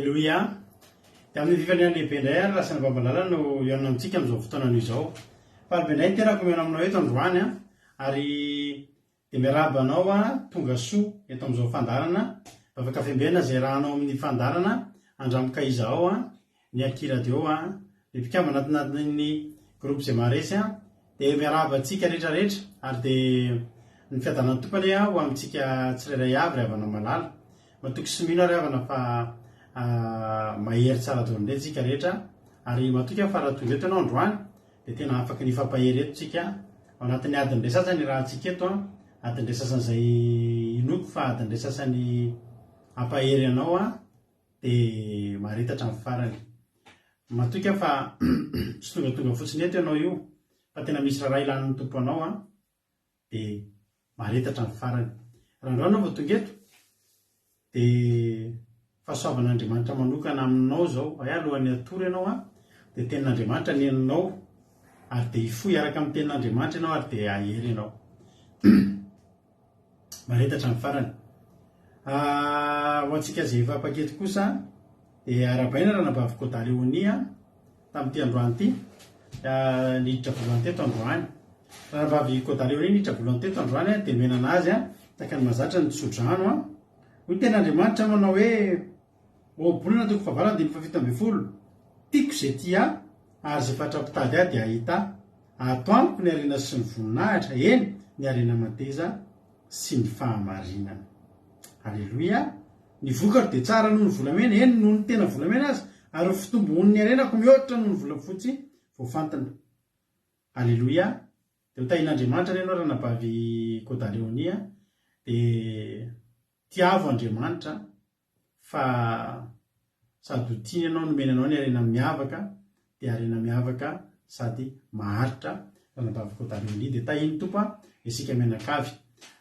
Aleloia! Dia amin'ny fifaliana lehibe indray ary lasa ny Babalala no hihaona amintsika amin'izao fotoana anio izao. Faly be indray ny tenako mihaona aminao eto androany an, ary dia miarahaba anao an, tonga soa eto amin'izao fandaharana Vavaka Fiambenana izay arahanao amin'ny fandaharana Andramo ka iza ao an, ny Aky Radio an, ny mpikambana anatin'ny groupe izay maharesy an, dia miarahaba antsika rehetra rehetra ary dia ny fiadanan'ny Tompo anie ho amintsika tsirairay avy ry havana malala. Matoky sy mino aho ry havana fa mahery tsara daholo indray tsika rehetra ary matoky aho fa raha tonga eto ianao androany dia tena afaka ny hifampahery eto tsika ao anatin'ny adiny iray sasany irahantsika eto an, adiny iray sasany izay inoako fa adiny iray sasany hampahery anao an dia maharita hatramin'ny farany. Matoky aho fa tsy tongatonga fotsiny eto ianao io fa tena misy raharaha ilan'ny Tompo anao an, dia mahareta hatramin'ny farany. Raha androany ianao vao tonga eto dia fahasoavan'Andriamanitra manokana aminao izao, hay alohan'ny hatory ianao an, dia tenin'Andriamanitra ny henonao ary dia hifoha hiaraka amin'ny tenin'Andriamanitra ianao ary dia hahery ianao. Mahareta hatramin'ny farany. Ho antsika izay efa mpankety kosa dia arahabaina Ranabavy Koda Léonie an. Tamin'ity androany ity, niditra voalohany teto androany. Rahavavy Koda Léonie niditra voalohany teto androany dia nomena anazy tahaka ny mahazatra ny tsodrano. Hoy ny tenin'Andriamanitra manao hoe, Ohabolana toko fahavalo andininy fahafito ambin'ny folo, Tiako izay tia ahy, ary izay fatra-pitady ahy dia hahita ahy. Ato amiko ny harena sy ny voninahitra, eny, ny harena mateza sy ny fahamarinana. Aleloia! Ny vokatro dia tsara noho ny volamena, eny, noho ny tena volamena aza, ary ny fitomboan'ny harenako mihoatra noho ny volafotsy voafantina. Aleloia! Dia ho tahian'Andriamanitra anie ianao ranabavy Koda Léonie a! Dia tiavo Andriamanitra fa sady ho tiany ianao nomeny anao ny harena miavaka dia harena miavaka sady maharitra ranabavy Koda Léonie dia tahian'ny Tompo a isika mianakavy.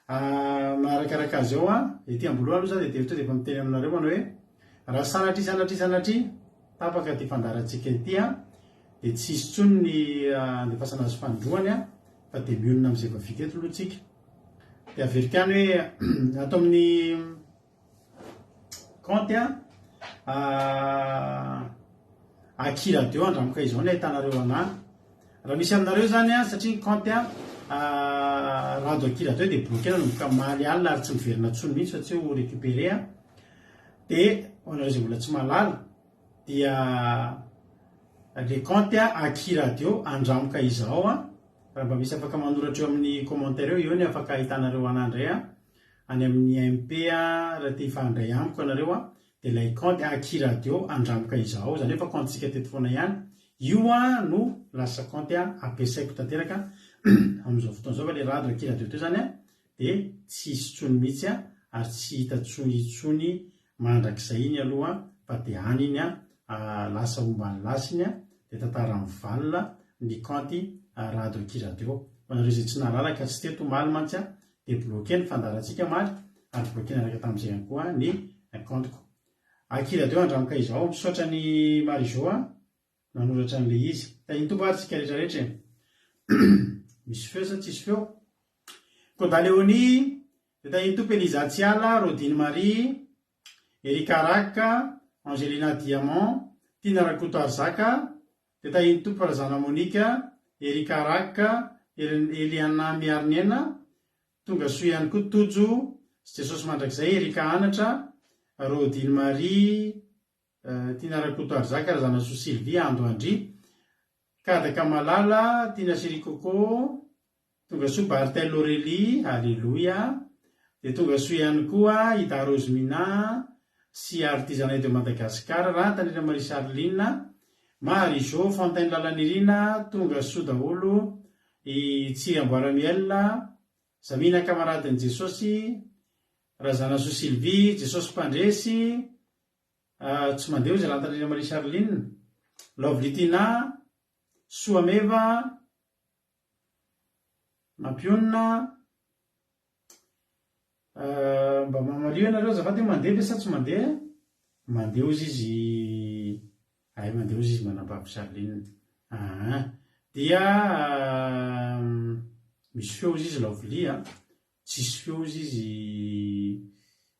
Manarakaraka azy eo an, ety amboalohany aloha za dia tonga dia efa miteny aminareo manao hoe raha sanatria sanatria sanatria tapaka ity fandaharantsika ity an, dia tsy hisy intsony ny andefasana azy fanindroany an, fa dia mionona amin'izay efa vita eto aloha tsika. Dia averiko ihany hoe ato amin'ny Kaonty a. Aky radio andramoka izao ny ahitanareo anah. Raha misy aminareo izany a, satria ny kaonty a rado aky radio dia bloqué nanomboka omaly alina ary tsy miverina intsony mihitsy fa tsy ho récupéré a. Dia ho anareo izay mbola tsy mahalala dia le kaonty a aky radio andramoka izao a. Raha mba misy afaka manoratra eo amin'ny commentaire eo, eo ny afaka ahitanareo anah indray a. Any amin'ny MP raha te hifandray amiko ianareo dia ilay compte Aky Radio andramoka izahao, izany hoe efa compte-tsika teto foana ihany, io no lasa compte ampiasaiko tanteraka amin'izao fotoana izao fa ilay rado Aky Radio teo izany dia tsy hisy intsony mihitsy ary tsy hita intsony intsony mandrakizay iny aloha fa dia any iny lasa omban'ny lasa iny dia tantara mivalona ny compte rado Aky Radio. Ho anareo izay tsy nahalala ka tsy teto omaly mantsy Dia bloquer ny fandaharantsika omaly ary bloquer niaraka tamin'izay ihany koa ny compte-ko. Aky radio andramoka izao. Misaotra an'i Marie Jo a nanoratra an'ilay izy. Tahin'ny Tompo ary tsika rehetra rehetra e. Misy feo sa tsisy feo? Koda Léonie, dia tahin'ny Tompo Eliza Tsiala, Rodine Marie, Erika Rack, Angelina Diamant, Tiana Rakotoarizaka, Dia tahin'ny Tompo Razana Monica, Erika Rack, Eliana Mihariniaina, tonga soa ihany koa Tojo sy Jesosy Mandrakizay, Erika Anatra, Rodine Marie, Tiana Rakotoarizaka, Razanasoa Sylvie, Ando Andry, Kadaka Malala, Tiana Chérie Coco, Tonga soa Barthel Aurélie, Aleloia. Dia tonga soa ihany koa i Da Rose Mina sy Artisanat de Madagascar, Ratanirina Marie Charline, Marie Jo, Fontaine Lalanirina, tonga soa daholo i Tsiry Amboara Miel, Zamina Kamaradin'i Jesosy, Razanasoa Sylvie, Jesosy Mpandresy, tsy mandeha hozy Ratanirina Marie Charline, Lovely Tina, Soameva, Mampionona ah, mba mamario ianareo azafady hoe mandeha ve sa tsy mandeha? Mandeha hozy izy, hay mandeha hozy izy manambavy Charline. Aa, dia misy feo hozy izy Lovely a, tsisy feo hozy izy,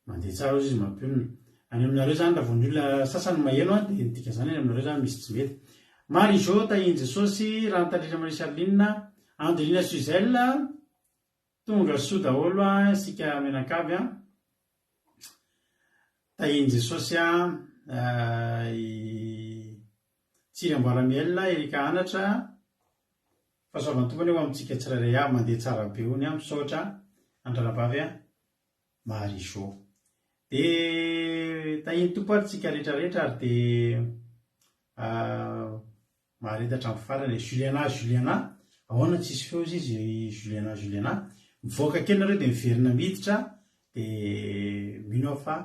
mandeha tsara hozy izy mampionona. Any aminareo zany raha vao ny olona sasany maheno an, dia ny dikan'izany any aminareo zany misy tsy mety. Marie Jo, Tahian'i Jesosy, Ranitalila Marie Charline, Andelina Suzelle, tonga soa daholo an isika mianakavy an. Tahian'i Jesosy an, i Tsiry Amboaramiel, Erika Anatra, Fahasoavan'ny Tompo anie ho amintsika tsirairay avy, mandeha tsara be hono an, misaotra an-dRanabavy an. Marie Jo. Dia tahin'ny Tompo ary tsika rehetra rehetra ary dia mahareta hatramin'ny farany e. Juliana Juliana, ahoana tsisy feo izy izy Juliana Juliana. Mivoaka kely nareo dia miverina miditra dia mino aho fa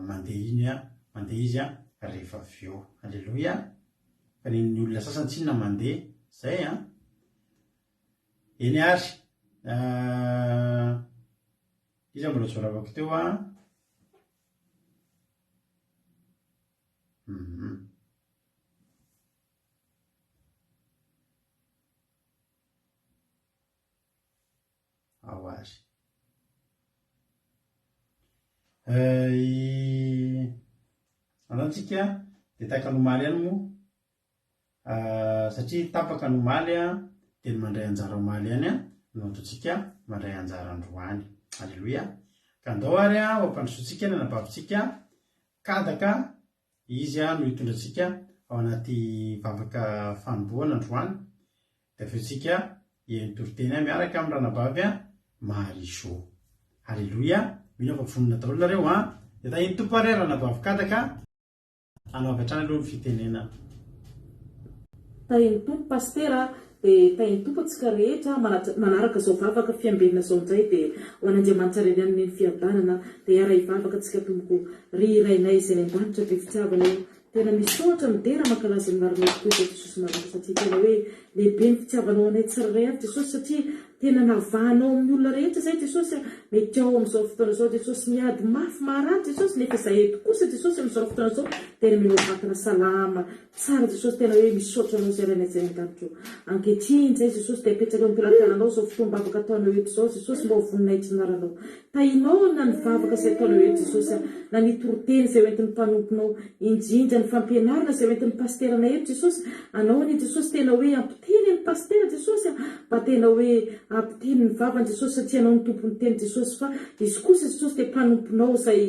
mandeha iny mandeha izy rehefa avy eo. Aleloia. Fa ny olona sasany tsinona mandeha. Zay an. Eny ary. Iza mbola tsy voaravako teo an? Hum. Ao ary. Eh, andao tsika dia tahaka ny omaly ihany moa. Satria tapaka ny omaly dia ny mandray anjara omaly ihany no ataontsika mandray anjara androany. Aleloia. Ka andao ary ho ampandrosoantsika ny anabavintsika Kadaka, izy no hitondra antsika ao anaty vavaka fanombohana androany. Dia avy eo tsika hihaino toriteny miaraka amin'ny ranabavy Marie Jo. Aleloia. Mino aho fa vonona daholo nareo an. Dia tahin'ny Tompo ary ranabavy Kadaka. Anao avy hatrany aloha ny fitenenana. Tahin'ny Tompo Pasitera a! Dia tahin'ny Tompo antsika rehetra manaraka izao vavaka fiambenana izao indray dia ho an'Andriamanitra irery ihany anie ny fiadanana dia hiara hivavaka antsika Tompoko ry Rainay izay any an-danitra be fitiavana ô tena misaotra midera mankalaza ny anaranao tokoa izao Jesosy malala satria tena hoe lehibe ny fitiavanao anay tsirairay avy Jesosy satria Tena navahanao amin'ny olona rehetra izay Jesosy a! Mety ao amin'izao fotoana izao Jesosy miady mafy maharary Jesosy nefa izay eto kosa Jesosy amin'izao fotoana izao tena omenao vatana salama tsara Jesosy tena hoe misaotra anao izay Rainay izay any an-danitra o! Ankehitriny izay Jesosy dia apetraka eo am-pelatananao izao fotoam-bavaka ataonao eto izao Jesosy mba ho voninahitry ny anaranao Tahinao na ny vavaka izay ataonao eto Jesosy a, na ny toriteny izay hoentin'ny mpanomponao, indrindra ny fampianarana izay hoentin'ny pasiteranay eto Jesosy, Anao anie Jesosy tena hoe ampiteny ny pasitera Jesosy a, mba tena hoe ampiteny ny vavany Jesosy satria Anao no tompon'ny teny Jesosy fa izy kosa Jesosy dia mpanomponao izay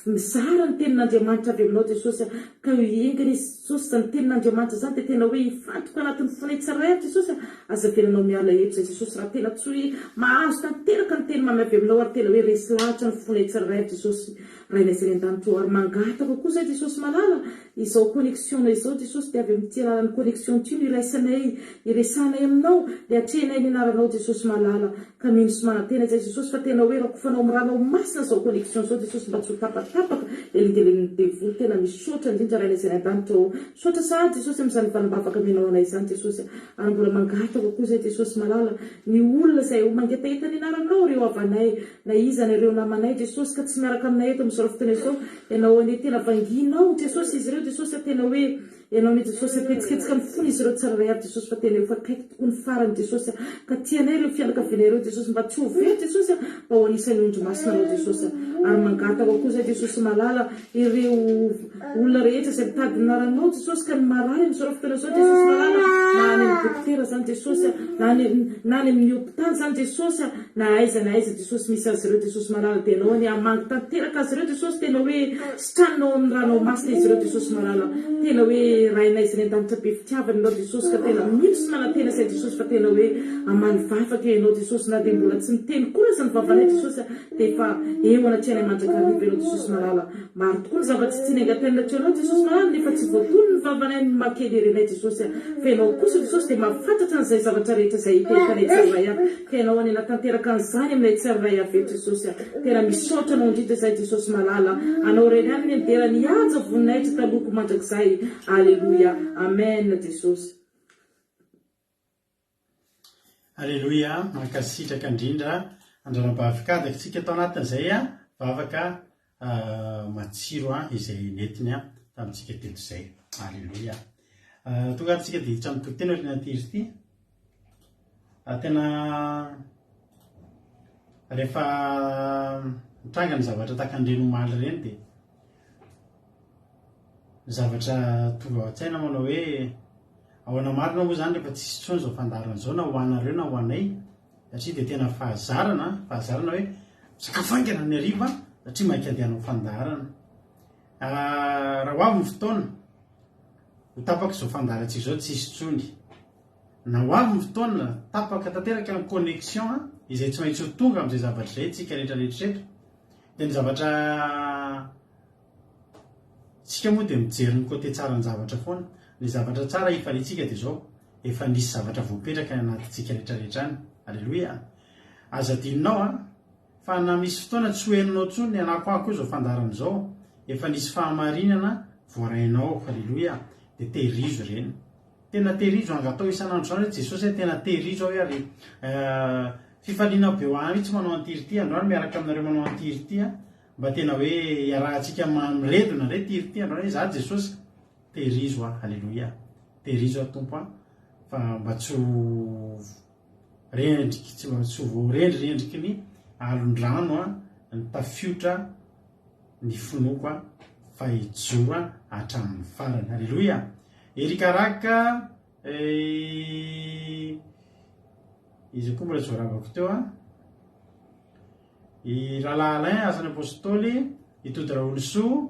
mizara ny tenin'Andriamanitra avy aminao Jesosy a, ka enga anie Jesosy izany tenin'Andriamanitra izany dia tena hoe hifantoka anatin'ny fonay tsirairay avy Jesosy a, Aza avelanao miala eto izay Jesosy raha tena tsy hoe mahazo tanteraka ny teny mamy avy aminao ary tena hoe resy lahatra ny fonay tsirairay avy Jesosy Rainay izay any an-danitra ô ary mangataka koa izay Jesosy malala izao connexion-nay izao Jesosy dia avy amin'ity alalan'ny connexion ity no iraisanay iresahanay aminao dia atrehinay ny anaranao Jesosy malala ka mino sy manantena izay Jesosy fa tena hoe rakofanao amin'ny ranao masina izao connexion izao Jesosy mba tsy ho tapatapaka elingelenin'ny devoly tena misaotra indrindra Rainay izay any an-danitra ô misaotra sahady Jesosy amin'izany valim-bavaka omenao anay izany Jesosy Ary mbola mangataka koa izay Jesosy malala, ny olona izay ho mangetaheta ny anaranao, ireo havanay, na iza na ireo namanay Jesosy ka tsy miaraka aminay eto amin'izao fotoana izao, Ianao anie tena vangianao Jesosy izy ireo Jesosy a tena hoe Ianao anie Jesosy ampetsiketsika ny fony izy ireo tsirairay avy Jesosy fa tena efa akaiky tokoa ny farany Jesosy a ka tianay ireo fianakavianay ireo Jesosy mba tsy ho very Jesosy a mba ho anisan'ny ondry masina anao Jesosy a ary mangataka koa izay Jesosy malala ireo olona rehetra izay mitady ny anaranao Jesosy ka ny marary amin'izao fotoana izao Jesosy malala na any amin'ny dokotera izany Jesosy a na any na any amin'ny hopitaly izany Jesosy a na aiza na aiza Jesosy misy azy ireo Jesosy malala dia Ianao anie hamangy tanteraka azy ireo Jesosy tena hoe sitraninao amin'ny ranao masina izy ireo Jesosy malala tena hoe Rainay izay any an-danitra be fitiavana Ianao Jesosy ka tena mino sy manantena izay Jesosy fa tena hoe hamaly vavaka Ianao Jesosy na dia mbola tsy miteny koa aza ny vavanay Jesosy a dia efa eo anatrehanay mandrakariva Ianao Jesosy malala. Maro tokoa ny zava-tsy tianay angatahina hatreo Anao Jesosy malala nefa tsy voatonony ny vavanay ny maha kely ery anay Jesosy a! Fa Ianao kosa Jesosy dia mahafantatra an'izay zavatra rehetra izay hitehitanay tsirairay avy ka Ianao anie natanteraka an'izany aminay tsirairay avy eto Jesosy a! Tena misaotra Anao indrindra izahay Jesosy malala Anao irery ihany anie ny dera ny haja voninahitra taloha ko mandrakizay Aleloia Amen Jesosy. Aleloia, mankasitraka indrindra Andranabavy Kadaka tsika tao anatin'izay vavaka matsiro izay nentiny tamintsika teto izay. Aleloia. Tonga ary tsika dia hiditra amin'ny toriteny aorianan'ity hira ity. Tena rehefa mitranga ny zavatra tahaka an'ireny omaly ireny dia. Ny zavatra tonga ao an-tsaina manao hoe ahoana marina moa izany rehefa tsisy intsony izao fandaharana izao na ho anareo na ho anay satria dia tena fahazarana, fahazarana hoe misakafo haingana ny hariva satria maika andeha hanao fandaharana. Raha ho avy ny fotoana, ho tapaka izao fandaharantsika izao tsisy intsony. Na ho avy ny fotoana, tapaka tanteraka ny connexion izay tsy maintsy ho tonga amin'izay zavatra izay tsika rehetra rehetra eto. Dia ny zavatra tsika moa dia mijery ny côté tsaran-javatra foana. Ny zavatra tsara hifaliantsika dia izao, efa nisy zavatra voapetraka any anatintsika rehetra rehetra any. Aleloia! Aza adinonao an! Fa na misy fotoana tsy ho henonao intsony ny anakoako io izao fandaharana izao, efa nisy fahamarinana voarainao, aleloia, dia tehirizo ireny. Tena tehirizo, angatao isan'andro izany hoe Jesosy a, tena tehirizo aho hoe ary fifaliana be ho ahy mihitsy manao an'ity ry ity, androany miaraka aminareo manao an'ity ry ity a, mba tena hoe iarahantsika miredona indray ity ry ity androany hoe za Jesosy, tehirizo aho, aleloia, tehirizo aho Tompo a, fa mba tsy ho Rendriky, tsy mba tsy ho voarendrirendriky ny alon-drano ny tafiotra ny finoako fa hijoro hatramin'ny farany. Aleloia! Eric Araka, izy koa mbola tsy voarabako teo an. I Rahalahy Alain, Asan'ny Apostoly, i Tody Raolosoa,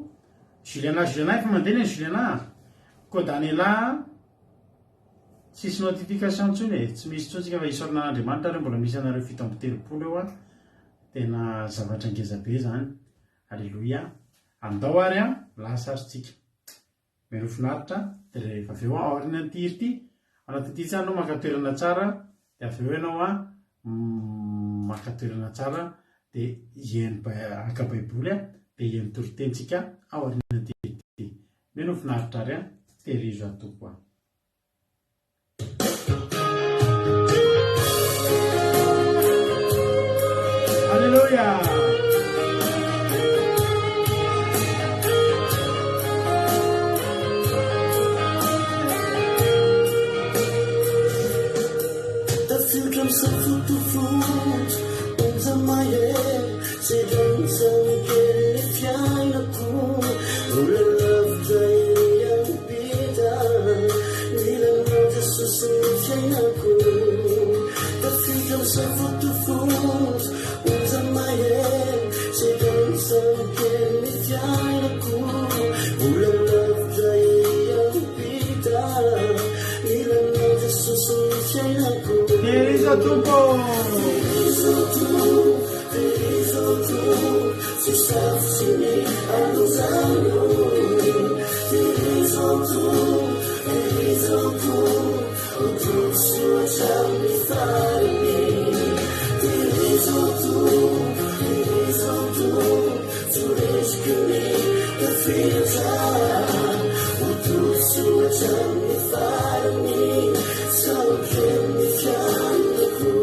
Juliana, Juliana efa mandeha ny Juliana, Kodanela, Tsisy notification intsony e, tsy misy intsony tsika fa isaorana an'Andriamanitra ary mbola misy anareo 37 eo a, tena zavatra ngeza be zany, aleloia, andao ary a, lasa ary tsika, mialoha finaritra, de rehefa avy eo aorianan'ity hira ity, anatin'ity tsara anao maka toerana tsara, de avy eo ianao a maka toerana tsara de hihaino haka baiboly a, de hihaino toriteny tsika aorianan'ity hira ity. Mino finaritra ary an, tehirizo ato Tompo an. Alléluia. Tafiotra misafotofoto, onja mahery, sedrain'ny tsaho-kely ny fiainako. Mbola lavitra ery am-pita, mila anao Jesosy ny fiainako. Tafiotra misafotofoto, onja mahery, sedrain'ny tsaho-kely ny fiainako. Mbola lavitra ery am-pita, mila anao Jesosy ny fiainako. Tehirizo Tompo! Tehirizo Tompo, tehirizo Tompo. Tsy sarotry ny alozano Tehirizo Tompo, tehirizo Tompo Ho tombontsoa hatramin'ny farany Tehirizo Tompo, tehirizo Tompo Tsy ho resiky ny tafiotra Ho tombontsoa hatramin'ny farany Sao kely ny fiainako.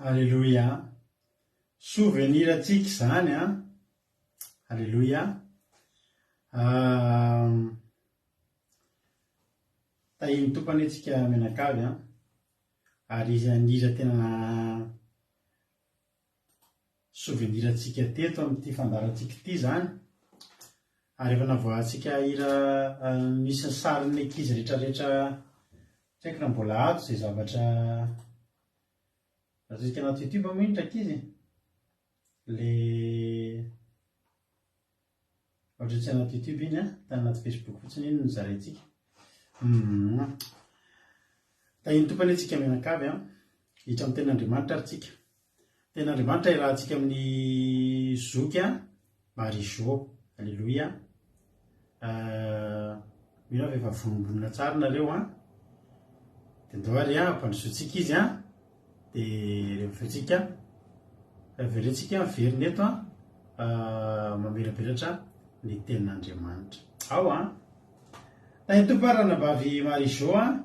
Aleloia. Souvenir antsika izany an. Aleloia. Tahian'ny Tompo anie tsika mianakavy an. Ary isan'ny hira tena souvenir antsika teto amin'ity fandaharantsika ity izany. Ary efa navoahantsika hira misy ny sarin'ny ankizy rehetrarehetra tsy haiko raha mbola ato izay zavatra nataontsika anaty youtube moa iny rankizy e? Le Ohatra tsy anaty youtube iny an, tany anaty facebook fotsiny iny no zaraintsika. Hum. Tahin'ny Tompo anie tsika mianakavy an. Hiditra amin'ny tenin'Andriamanitra ary tsika. Tenin'Andriamanitra irahantsika amin'ny zoky an, Marie Jo. Alléluia. Euh, mino aho fa efa vonombonona tsara nareo an. Dia ndao ary an, ampandrosoantsika izy an. Dia rehefa avy eo tsika, averentsika miverina eto an. Mamirapiratra ny tenin'Andriamanitra. Ao an! Tahin'ny Tompo ary ranabavy Marie Jo an!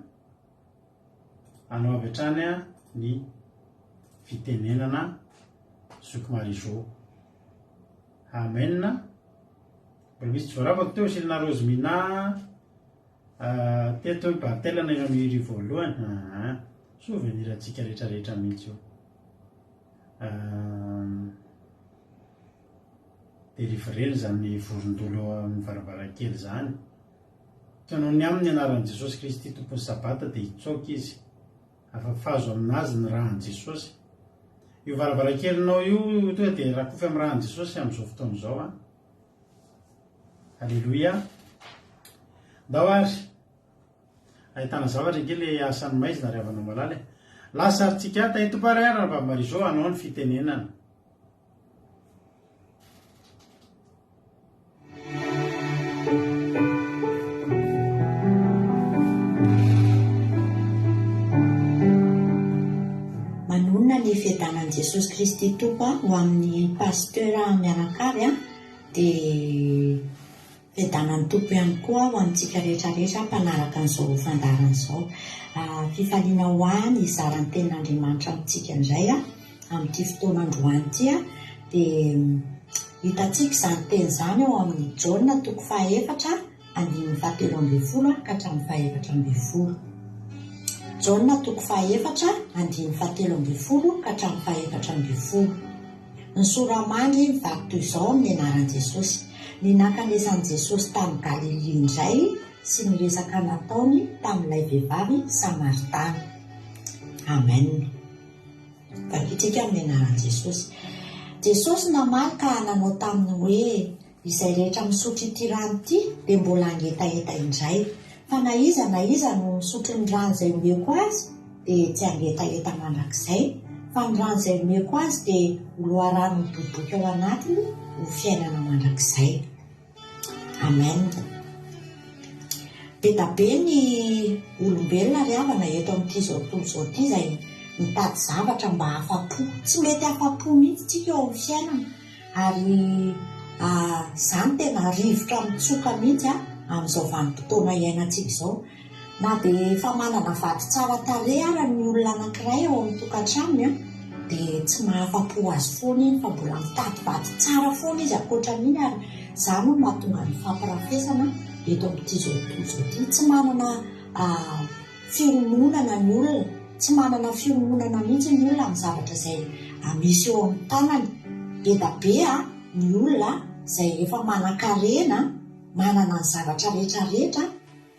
Anao avy hatrany ny fitenenana zoky Marie Jo. Amen. Mbola misy tsy voaravako teo Selina Rosemina teto hoe Bartel na eo amin'ny voalohany. Aa, souvenir antsika rehetra rehetra mihitsy io. Delivrena izany vorondolo eo amin'ny varavarankely izany. Ka noho ny amin'ny anaran'i Jesosy Kristy Tompon'ny Sabata dia hitsoaka izy. Afafazo aminazy ny ràn'i Jesosy. Io varavarankelinao io tonga dia rakofy amin'ny ràn'i Jesosy amin'izao fotoana izao an. Aleloia. Ndao ary. Ahitana zavatra ange le asan'ny maizina ry havana malala e. Lasa ary tsika tahin'ny Tompo ary Ranabavy Marie Jo hanao ny fitenenana. Manonona ny fiadanan'i Jesosy Kristy Tompo ho amin'ny Pasteur mianakavy dia Fiadanan'ny Tompo ihany koa ho amintsika rehetra rehetra mpanaraka an'izao fandaharana izao. Fifaliana ho ahy ny hizara ny tenin'Andriamanitra amintsika indray amin'ity fotoana androany ity. Dia hitantsika izany teny izany ao amin'ny Jaona toko fahaefatra andininy fahatelo ambin'ny folo ka hatramin'ny fahaefatra ambin'ny folo. Jaona toko fahaefatra andininy fahatelo ambin'ny folo ka hatramin'ny fahaefatra ambin'ny folo. Ny sora-mandry mivaky toy izao amin'ny anaran'i Jesosy, Ny nankanesan'i Jesosy tany Galilia indray sy ny resaka nataony tamin'ilay vehivavy Samaritana. Amen. Vakintsika amin'ny anaran'i Jesosy. Jesosy namaly ka nanao taminy hoe, Izay rehetra misotro ity rano ity dia mbola hangetaheta indray, fa na iza na iza no misotro ny rano izay omeko azy dia tsy hangetaheta mandrakizay, fa ny rano izay omeko azy dia ho loharano midobodoka ao anatiny ho fiainana mandrakizay. Amen. Be da be ny olombelona ry havana eto amin'ity izao tontolo izao ity izay mitady zavatra mba afa-po. Tsy mety afa-po mihitsy tsika eo amin'ny fiainana ary izany tena rivotra mitsoka mihitsy amin'izao vanim-potoana iainantsika izao. Na dia efa manana vady tsara tarehy ara ny olona anankiray ao amin'ny tokantranony dia tsy mahafa-po azy foana iny fa mbola mitady vady tsara foana izy ankoatran'iny ary izany no mahatonga ny fampirafesana eto amin'ity izao tontolo izao ity. Tsy manana fiononana ny olona, tsy manana fiononana mihitsy ny olona amin'ny zavatra izay misy eo amin'ny tanany. Be dia be ny olona izay efa manan-karena, manana ny zavatra rehetra rehetra,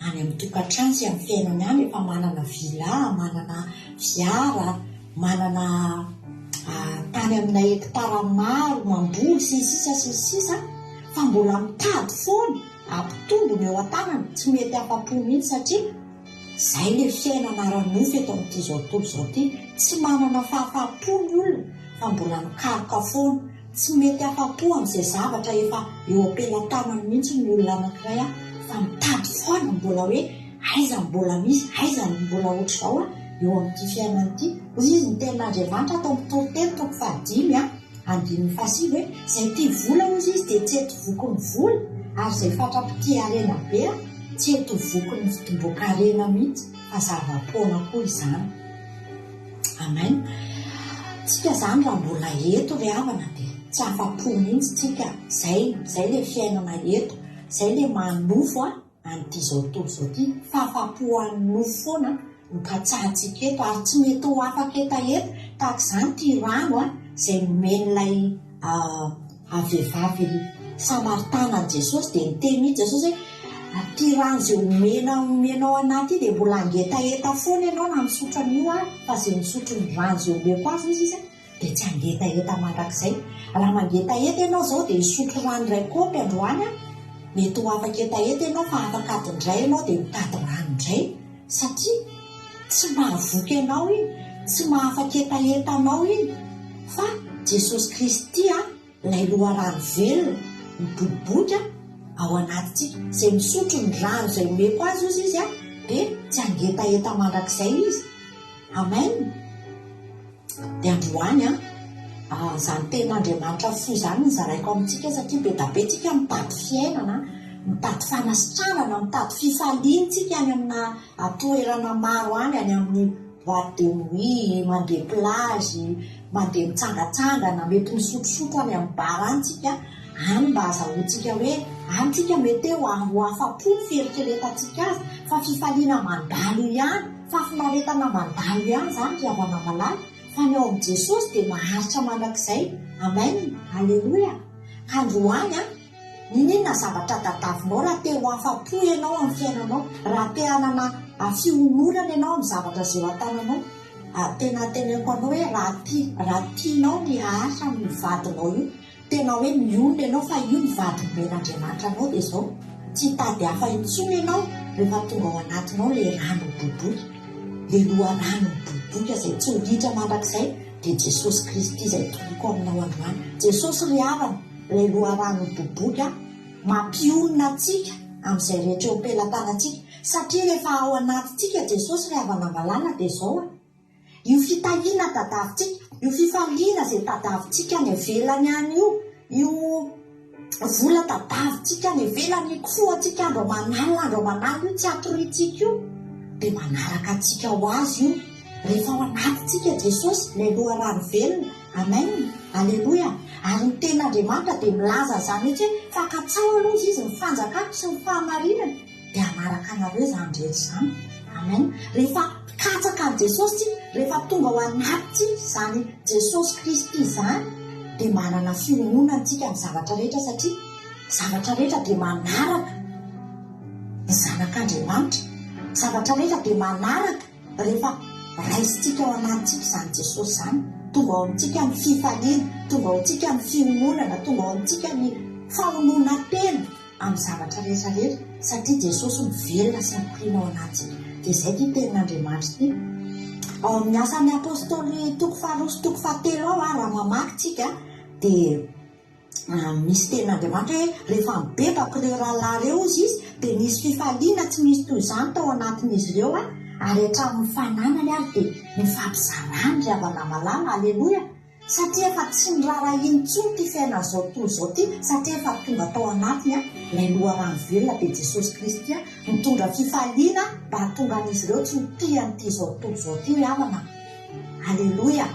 any amin'ny tokantrano sy amin'ny fiainany any efa manana villa, manana fiara, manana tany amina hectare maro, mamboly sy ny sisa sy ny sisa fa mbola mitady foana hampitombo ny eo an-tanany, tsy mety afa-po mihitsy satria izay ilay fiainana ara-nofo eto amin'ity izao tontolo izao ity, tsy manana fahafaham-po ny olona fa mbola mikaroka foana. Tsy mety afa-po amin'izay zavatra efa eo am-pelatanany mihitsy ny olona anankiray fa mitady foana mbola hoe aiza no mbola misy, aiza no mbola ohatr'izao eo amin'ity fiainana ity. Hoy izy ny tenin'Andriamanitra ato amin'ny Toriteny toko fahadimy andininy fahasivy hoe izay tia vola hozy izy dia tsy hety voky ny vola ary izay fatra-pitia harena be tsy hety ho voky ny fitomboan-karena mihitsy fa zava-poana koa izany. Amen. Tsika zany raha mbola eto ry havana dia tsy afa-po mihitsy tsika, zay, zay le fiainana eto, zay le maha nofo a an'ity zao tontolo zao ty, fahafapo an'ny nofo foana no katsahantsika eto ary tsy mety ho afaka hetaheta tahaka izany ity rano a zay nomen'ilay Vehivavy Samaritana an'i Jesosy dia niteny mihitsy Jesosy hoe, Ity rano izay omena omenao anah ity dia mbola hangetaheta foana ianao na misotro an'io ary fa izay misotro ny rano izay omeko azy hozy izy dia tsy hangetaheta mandrakizay. Raha mangetaheta ianao izao dia hisotro rano iray kaopy androany an, mety ho afaka hetaheta ianao fa afaka adiny iray ianao dia mitady rano indray satria tsy mahavoky anao iny, tsy mahafaketaheta anao iny fa Jesosy Kristy a, ilay loharano velona miboiboika ao anatintsika, izay misotro ny rano izay omeko azy hozy izy a, dia tsy hangetaheta mandrakizay izy. Amen. Dia androany an, izany tenin'Andriamanitra fo izany no zaraiko amintsika satria be dia be tsika mitady fiainana, mitady fanasitranana, mitady fifaliana tsika any amina toerana maro any, any amin'ny boite de nuit, mandeha plage, mandeha mitsangatsangana, mety misotrosotro any amin'ny bar any tsika, any mba azahoantsika hoe any tsika mety hoe ho afa-po ny fieritreretantsika azy fa fifaliana mandalo ihany. Fahafinaretana mandalo ihany izany ry havana malala fa ny ao amin'i Jesosy dia maharitra mandrakizay. Amen! Aleloia! Ka androany an, n'inon'inona zavatra tadavinao raha te ho afa-po ianao amin'ny fiainanao, raha te hanana fiononana ianao amin'ny zavatra izay eo an-tananao, tena teneniko anao hoe raha tia, raha tianao ny haharitra amin'io vadinao io, Tena hoe mionona ianao fa io ny vady nomen'Andriamanitra anao dia izao, tsy hitady hafa intsony ianao rehefa tonga ao anatinao ilay rano miboiboika, ilay loharano miboiboika izay tsy ho ritra mandrakizay dia Jesosy Kristy izay toriko aminao androany. Jesosy ry havana, ilay loharano miboiboika mampionona antsika amin'izay rehetra eo am-pelatanantsika satria rehefa ao anatintsika Jesosy ry havana malala dia izao a, Io fitahiana tadavintsika, io fifaliana izay tadavintsika any ivelany any io, io vola tadavintsika any ivelany ikofohantsika andro aman'alina andro aman'alina io tsy atoriantsika io, dia manaraka antsika ho azy io. Rehefa ao anatintsika Jesosy, ilay loharano velona. Amen! Aleloia! Ary ny tenin'Andriamanitra dia milaza an'izany mihitsy hoe, fa katsaho aloha izy ny fanjakako sy ny fahamarinany. dia hanaraka anareo izany rehetra izany. Amen. Rehefa mpikatsaka an'i Jesosy tsika, rehefa tonga ao anatintsika izany Jesosy Kristy izany, dia manana fiononana tsika amin'ny zavatra rehetra satria zavatra rehetra dia manaraka ny zanak'Andriamanitra. Zavatra rehetra dia manaraka rehefa raisintsika ao anatintsika izany Jesosy izany. Tonga ao amintsika ny fifaliana, tonga ao amintsika ny fiononana, tonga ao amintsika ny fahononan-tena. amin'ny zavatra rehetra rehetra satria Jesosy no velona sy mikoriana ao anatintsika. Dia izay ity tenin'Andriamanitra ity. Ao amin'ny asan'ny apostoly toko faharoa sy toko fahatelo ao raha mamaky tsika dia Misy tenin'Andriamanitra hoe rehefa nibebaka ireo rahalahy ireo hozy izy dia nisy fifaliana tsy misy toy izany tao anatin'izy ireo ary hatramin'ny fananany ary dia nifampizarany ry havana malala. Aleloia! Satria efa tsy niraharahiany intsony ity fiainan'izao tontolo izao ity satria efa tonga tao anatiny ilay loharano velona dia Jesosy Kristy nitondra fifaliana mba hahatonga an'izy ireo tsy ho tia an'ity izao tontolo izao ity ry havana. Aleloia!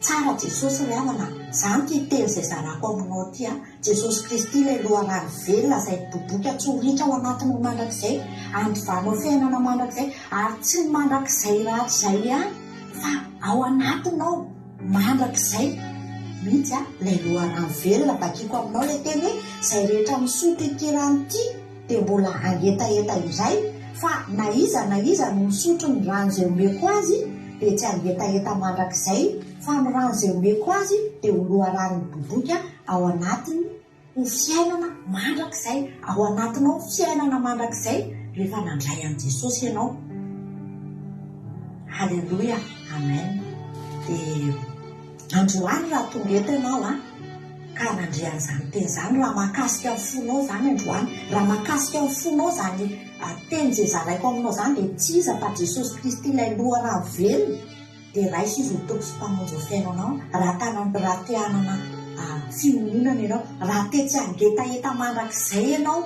Tsara Jesosy ry havana a! Zany ty teny izay zarako aminao ty a! Jesosy Kristy ilay loharano velona izay miboiboika tsy ho ritra ao anatinao mandrakizay, andovanao fiainana mandrakizay, ary tsy ny mandrakizay rahatrizay ihany fa ao anatinao mandrakizay mihitsy a! Ilay loharano velona, vakiko aminao ilay teny hoe izay rehetra misotro ity rano ity dia mbola hangetaheta indray fa na iza na iza no misotro ny rano izay omeko azy dia tsy hangetaheta mandrakizay fa ny rano izay omeko azy dia ho loharano miboiboika ao anatiny ho fiainana mandrakizay, ao anatinao ny fiainana mandrakizay rehefa nandray an'i Jesosy ianao. Haleloia, amen. Dia androany raha tonga eto ianao an, ka nandre an'izany teny izany, raha mahakasika ny fonao izany androany, raha mahakasika ny fonao izany teny izay zaraiko aminao izany dia tsy iza fa Jesosy Kristy ilay loharano velona, dia raiso Izy ho Tompo sy Mpamonjy ny fiainanao, raha tana raha te hanana fiononana ianao, raha te tsy hangetaheta mandrakizay ianao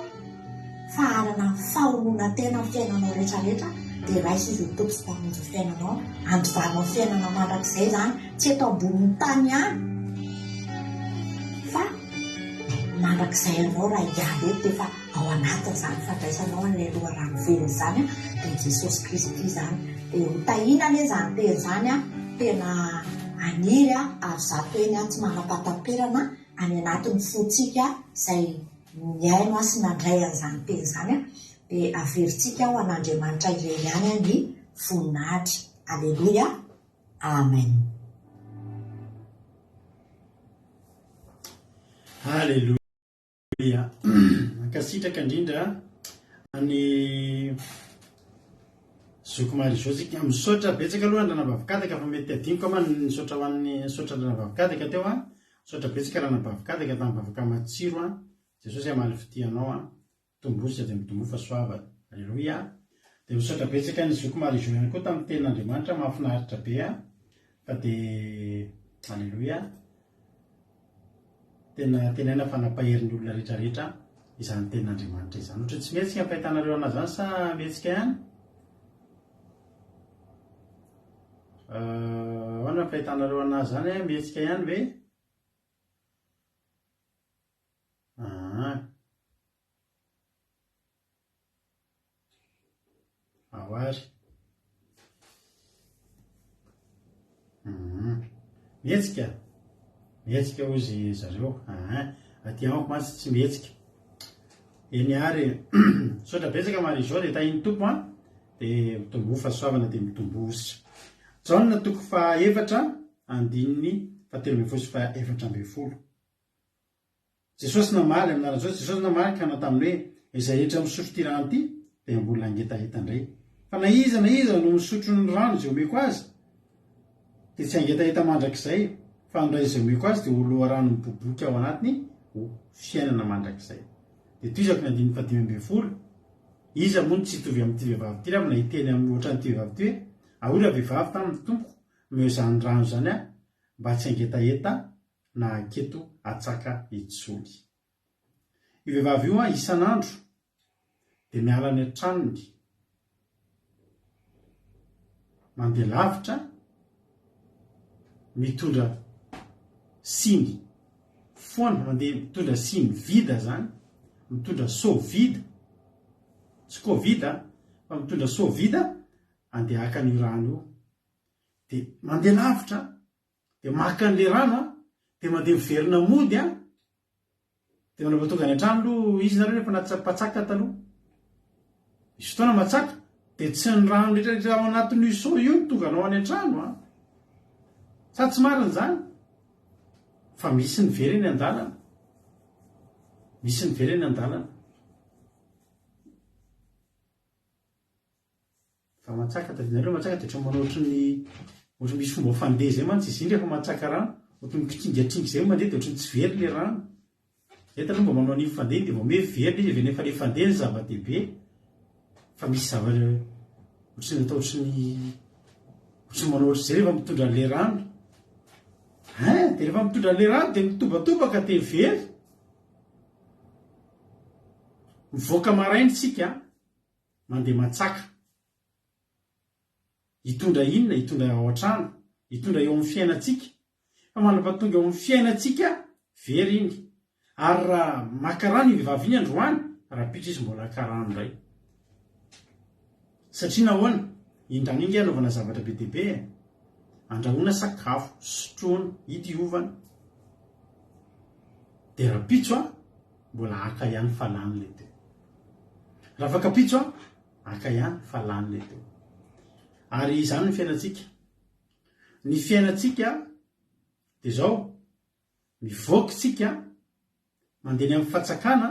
fa hanana fahononan-tena amin'ny fiainanao rehetra rehetra dia raiso Izy ho Tompo sy Mpamonjy ny fiainanao, andovanao fiainana mandrakizay izany, tsy eto ambonin'ny tany ihany fa mandrakizay anao raha hiala eto dia efa ao anatin'izany fandraisanao an'ilay loharano velona izany dia Jesosy Kristy izany. Dia ho tahiana anie izany teny izany an, tena haniry aho ary izato eny aho tsy manam-pahataperana any anatin'ny fontsika izay nihaino sy nandray an'izany teny izany an, dia averintsika ho an'Andriamanitra irery ihany ny voninahitra. Aleloia. Amen. Aleloia. Ia. Mankasitraka indrindra an'i Zoky Marie Jo tsika. Misaotra betsaka aloha an-dRanabavy Kadaka fa mety adinoko ama ny nisaotra ho an'ny nisaotra an-dRanabavy Kadaka teo an. Misaotra betsaka Ranabavy Kadaka tamin'ny vavaka matsiro an. Jesosy hamaly fitia anao an. Tomboa dia mitomboa fa soava. Aleloia. Dia misaotra betsaka an'i Zoky Marie Jo ihany koa tamin'ny tenin'Andriamanitra mahafinaritra be an. Fa dia Aleloia. Tena antenaina fa nampahery ny olona rehetra rehetra izany tenin'Andriamanitra izany. Ohatran'ny tsy mihetsika ny fahitanareo anazy izany sa mihetsika ihany? Ahoana ny fahitanareo anazy izany? Mihetsika ihany ve? Aa. Ao ary. Hum. Mihetsika. Mihetsika hozy zareo. Aa. Aty amiko mantsy tsy mihetsika. Eny ary. Misaotra betsaka Marie Jo dia tahin'ny Tompo an. Dia mitomboa fahasoavana dia mitomboa ositra. Jaona toko fahaefatra andininy fahatelo ambin'ny folo sy faha 14. Jesosy namaly, amin'ny anaran'i Jesosy, Jesosy namaly ka nanao taminy hoe, Izay rehetra misotro ity rano ity dia mbola hangetaheta indray. Fa na iza na iza no misotro ny rano izay omeko azy dia tsy hangetaheta mandrakizay, fa ny ray izay omeko azy dia ho loharano miboiboika ao anatiny ho fiainana mandrakizay. Dia tohizako ny andininy fahadimy ambin'ny folo, Iza moa no tsy hitovy amin'ity vehivavy ity raha mbola hiteny amin'ny ohatran'ity vehivavy ity hoe, Ahoa ravehivavy taminy, Tompoko, omeo izany rano izany aho mba tsy hangetaheta na haketo hatsaka intsony. Io vehivavy io an, isan'andro dia miala any an-tranony, mandeha lavitra, mitondra siny foana, mandeha mitondra siny vida zany, mitondra seau vide, tsy covid an, fa mitondra seau vide andeha haka an'io rano io. Dia mandeha lavitra Dia maka an'ilay rano an, dia mandeha miverina mody an, dia manao vao tonga any an-trano aloha izy nareo efa natsa-patsaka taloha. Misy fotoana matsaka, dia tsy ny rano rehetra rehetra ao anatin'io seau io no tonga anao any an-trano an. Sa tsy marina izany? Fa misy ny very eny an-dalana. Misy ny very eny an-dalana. Fa matsaka tadidinareo matsaka dia ohatran'ny manao ohatran'ny ohatran'ny misy fomba fandeha izay mantsy izy iny rehefa matsaka rano. Ohatran'ny mitringatringa izay mandeha dia ohatran'ny tsy very ilay rano. Eto aloha mba manao an'iny fandeha dia vao miha very ilay izy avy eo nefa ilay fandeha no zava-dehibe fa misy zavatra ohatran'ny atao ohatran'ny ohatran'ny manao ohatr'izay rehefa mitondra an'ilay rano. Hein? Dia rehefa mitondra an'ilay rano dia mitobatobaka dia very. Mivoaka maraina isika mandeha matsaka. Hitondra inona? Hitondra ao an-trano, hitondra eo amin'ny fiainantsika. Fa mandra-pahatonga eo amin'ny fiainantsika, very iny. Ary raha maka rano iny vehivavy iny androany, rahampitso izy mbola haka rano indray. Satria nahoana? Iny rano iny ange anaovana zavatra be dia be e. Andrahoina sakafo, sotroina, hidiovana. Dia rahampitso an, mbola haka ihany fa lany ilay teo. Raha afak'ampitso an, Haka ihany fa lany ilay teo. Ary izany ny fiainantsika. Ny fiainantsika dia izao, mivoaka isika, mandeha any amin'ny fatsakana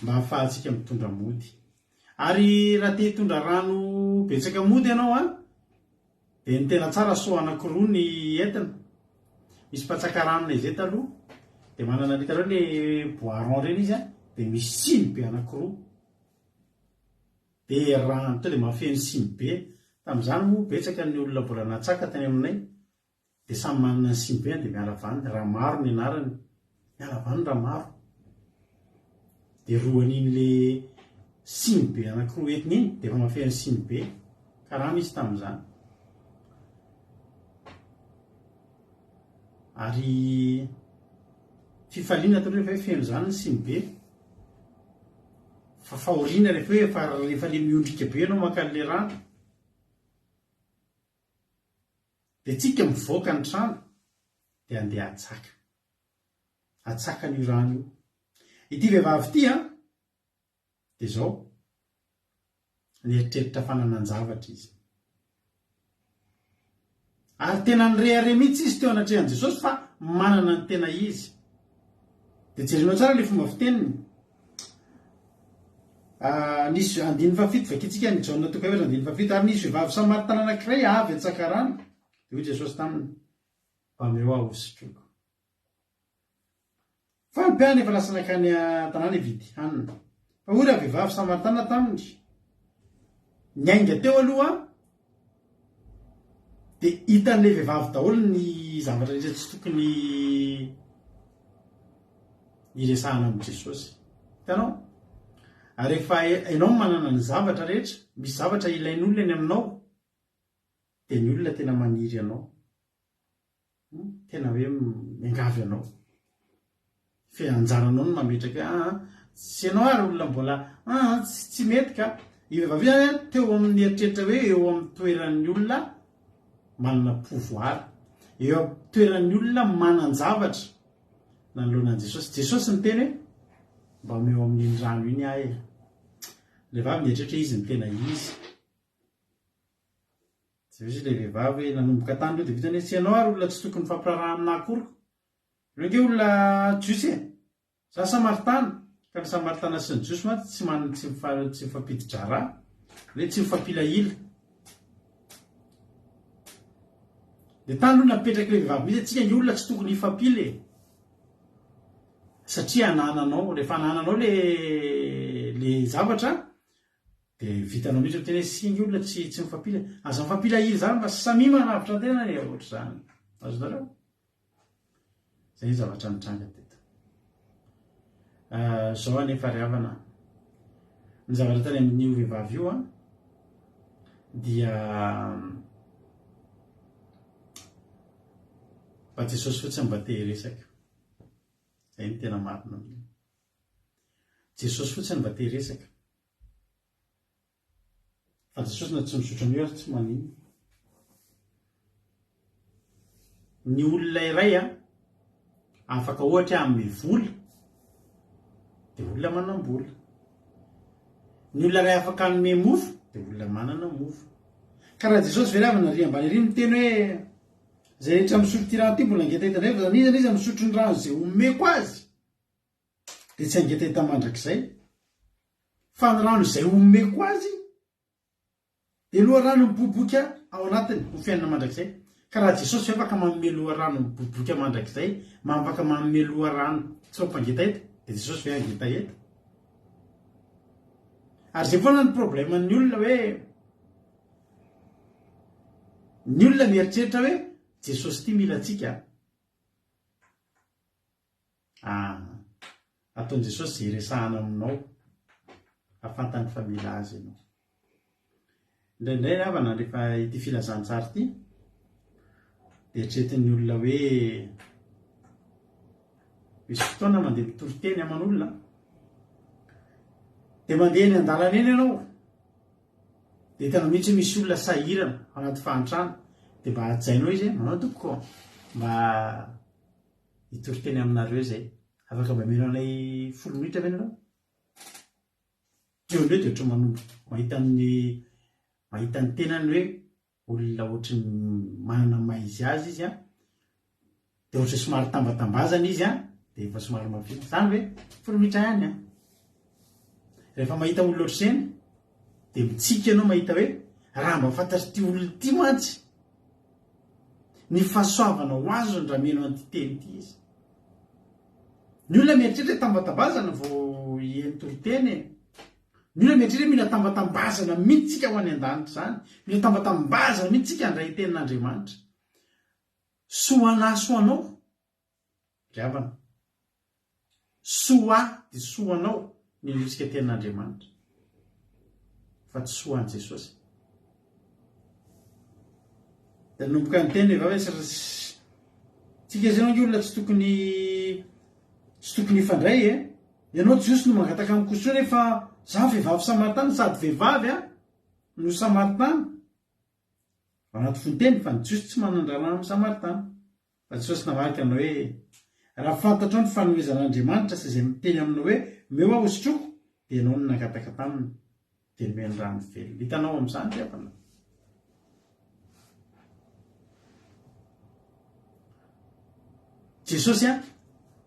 mba hahafahantsika mitondra mody. Ary raha te hitondra rano betsaka mody ianao an, Dia ny tena tsara seau anakiroa ny entina. Misy mpatsaka rano izay taloha dia manana ny hitanareo le bois rond ireny izy an, dia misy siny be anakiroa. Dia rano tonga dia mahafeno siny be. Tamin'izany moa betsaka ny olona mbola natsaka tany aminay Dia samy manana ny sinibe dia miala avy any, Ramaro ny anarany, miala avy any Ramaro. Dia roan'iny le sinibe anankiroa entiny iny dia efa mahafehy ny sinibe. Karama izy tamin'izany. Ary fifaliana atao rehefa hoe feno izany ny sinibe. Fa fahoriana rehefa hoe efa rehefa le miondrika be ianao maka an'le rano. Dia tsika mivoaka ny trano dia andeha hatsaka. Hatsaka an'io rano io. Ity vehivavy ity an, dia izao, nieritreritra fananan-javatra izy. Ary tena nirehareha mihitsy izy teo anatrehan'i Jesosy fa manana ny tena izy. Dia jerenao tsara ilay fomba fiteniny. Nisy, andininy fahafito, vakintsika ny Jaona toko efatra andininy fahafito, ary nisy vehivavy samaritana anankiray avy an-tsakarano, dia hoy Jesosy taminy, Mba omeo aho hosotroiko. Fa ny mpianany efa lasa nankany an-tanàna hividy hanina. Fa hoy ravehivavy samaritana taminy, Niainga teo aloha aho, dia hitan'ilay vehivavy daholo ny zavatra rehetra tsy tokony hiresahana amin'i Jesosy. Hitanao? Ary rehefa ianao manana ny zavatra rehetra, misy zavatra ilain'olona eny aminao, dia ny olona tena maniry anao. Tena hoe miangavy anao. Fe anjaranao no mametraka hoe aa tsy ianao ary olona mbola aa tsy tsy mety ka. Io vehivavy io zany teo amin'ny eritreritra hoe eo amin'ny toeran'ny olona manana pouvoir, eo amin'ny toeran'ny olona manan-javatra nanoloana an'i Jesosy. Jesosy niteny hoe mba omeo amin'iny rano iny aho e. Ilay vavy nieritreritra hoe izy no tena izy. Tsy misy ilay vehivavy hoe nanomboka tany aloha dia vitany hoe tsy ianao ary olona tsy tokony mifampiraharaha aminà akory. Ireo ange olona jiosy e! Za samaritana, ka ny samaritana sy ny jiosy mantsy tsy man tsy mifa tsy mifampidi-draharaha, hoe tsy mifampilahila. Dia tany aloha napetrak'ilay vehivavy mihitsy, antsika ange olona tsy tokony hifampila e! Satria anananao, rehefa anananao le le zavatra Dia vitanao mihitsy miteny hoe singa olona tsy tsy mifampila. Aza mifampila hira izany fa samia manavotra ny tenany e, ohatr'izany. Azonareo? Izay ny zavatra nitranga teto. Ah, zao anefa ry havana, ny zavatra tany amin'io vehivavy io an, dia mba Jesosy fotsiny mba te hiresaka. Izay no tena marina amin'io. Jesosy fotsiny mba te hiresaka. Fa Jesosy na tsy misotro an'io ary tsy maninona. Ny olona iray a, afaka ohatra hoe hanome vola, dia olona manam-bola. Ny olona iray afaka hanome mofo, dia olona manana mofo. Ka raha Jesosy ve ry havana ary ambany ary miteny hoe izay rehetra misotro ity rano ity mbola hangetaheta indray fa n'iza n'iza misotro ny rano izay omeko azy, dia tsy hangetaheta mandrakizay, fa ny rano izay omeko azy dia loharano miboiboika ao anatiny ho fiainana mandrakizay. Ka raha Jesosy ve afaka manome loharano miboiboika mandrakizay, afaka manome loharano tsy mampangetaheta, dia Jesosy ve hangetaheta? Ary izay foana ny problème-n'ny olona hoe, ny olona mieritreritra hoe Jesosy ity mila antsika. Ah, ataon'i Jesosy izay hiresahana aminao, fa fantany fa mila Azy ianao. Indraindray ry havana, rehefa ity filazantsara ity, dia eritreretin'ny olona hoe misy fotoana mandeha mitory teny aman'olona, dia mandeha eny an-dalana eny ianao, dia hitanao mihitsy hoe misy olona sahirana ao anaty fahantrana, dia mba hajainao izy hoe manao tompoko, mba hitory teny aminareo izay. Afaka mba mino anay folo minitra ve nareo? Teo indray dia ohatry manomboka mahita ny mahita ny tenany hoe olona ohatry ny manana ny maha izy azy izy an, dia ohatry somary tambatambazana izy an, dia efa somary mavitrika. Izany ve? Folo minitra ihany an. Rehefa mahita olona ohatr'izany dia mitsiky ianao mahita hoe raha mba fantatr'ity olona ity mantsy Ny fahasoavana ho azony raha mino an'ity teny ity izy. Ny olona mieritreritra hoe tambatambazana vao hiheno toriteny e. Ny olona mieritreritra hoe mila tambatambazana mihitsy tsika ho any an-danitra izany. Mila tambatambazana mihitsy tsika handray tenin'Andriamanitra. Soa anà soa anao. Ry havana, soa ahy dia soa anao ny mirisika tenin'Andriamanitra, fa tsy soa an'i Jesosy. Dia nanomboka niteny vehivavy hoe, tsika izay ange olona tsy tokony tsy tokony hifandray e. Ianao Jiosy no mangataka amiko soa nefa za vehivavy Samaritana sady vehivavy a no Samaritana. Ao anaty fonteny fa ny Jiosy tsy manan-draharaha amin'ny Samaritana. Fa Jesosy namarika hanao hoe, Raha fantatrao ny fanomezan'Andriamanitra sy izay miteny aminao hoe, Omeo aho hosotroiko, dia ianao no nangataka taminy, dia nomeny rano velona. Hitanao amin'izany ry havana? Jesosy an,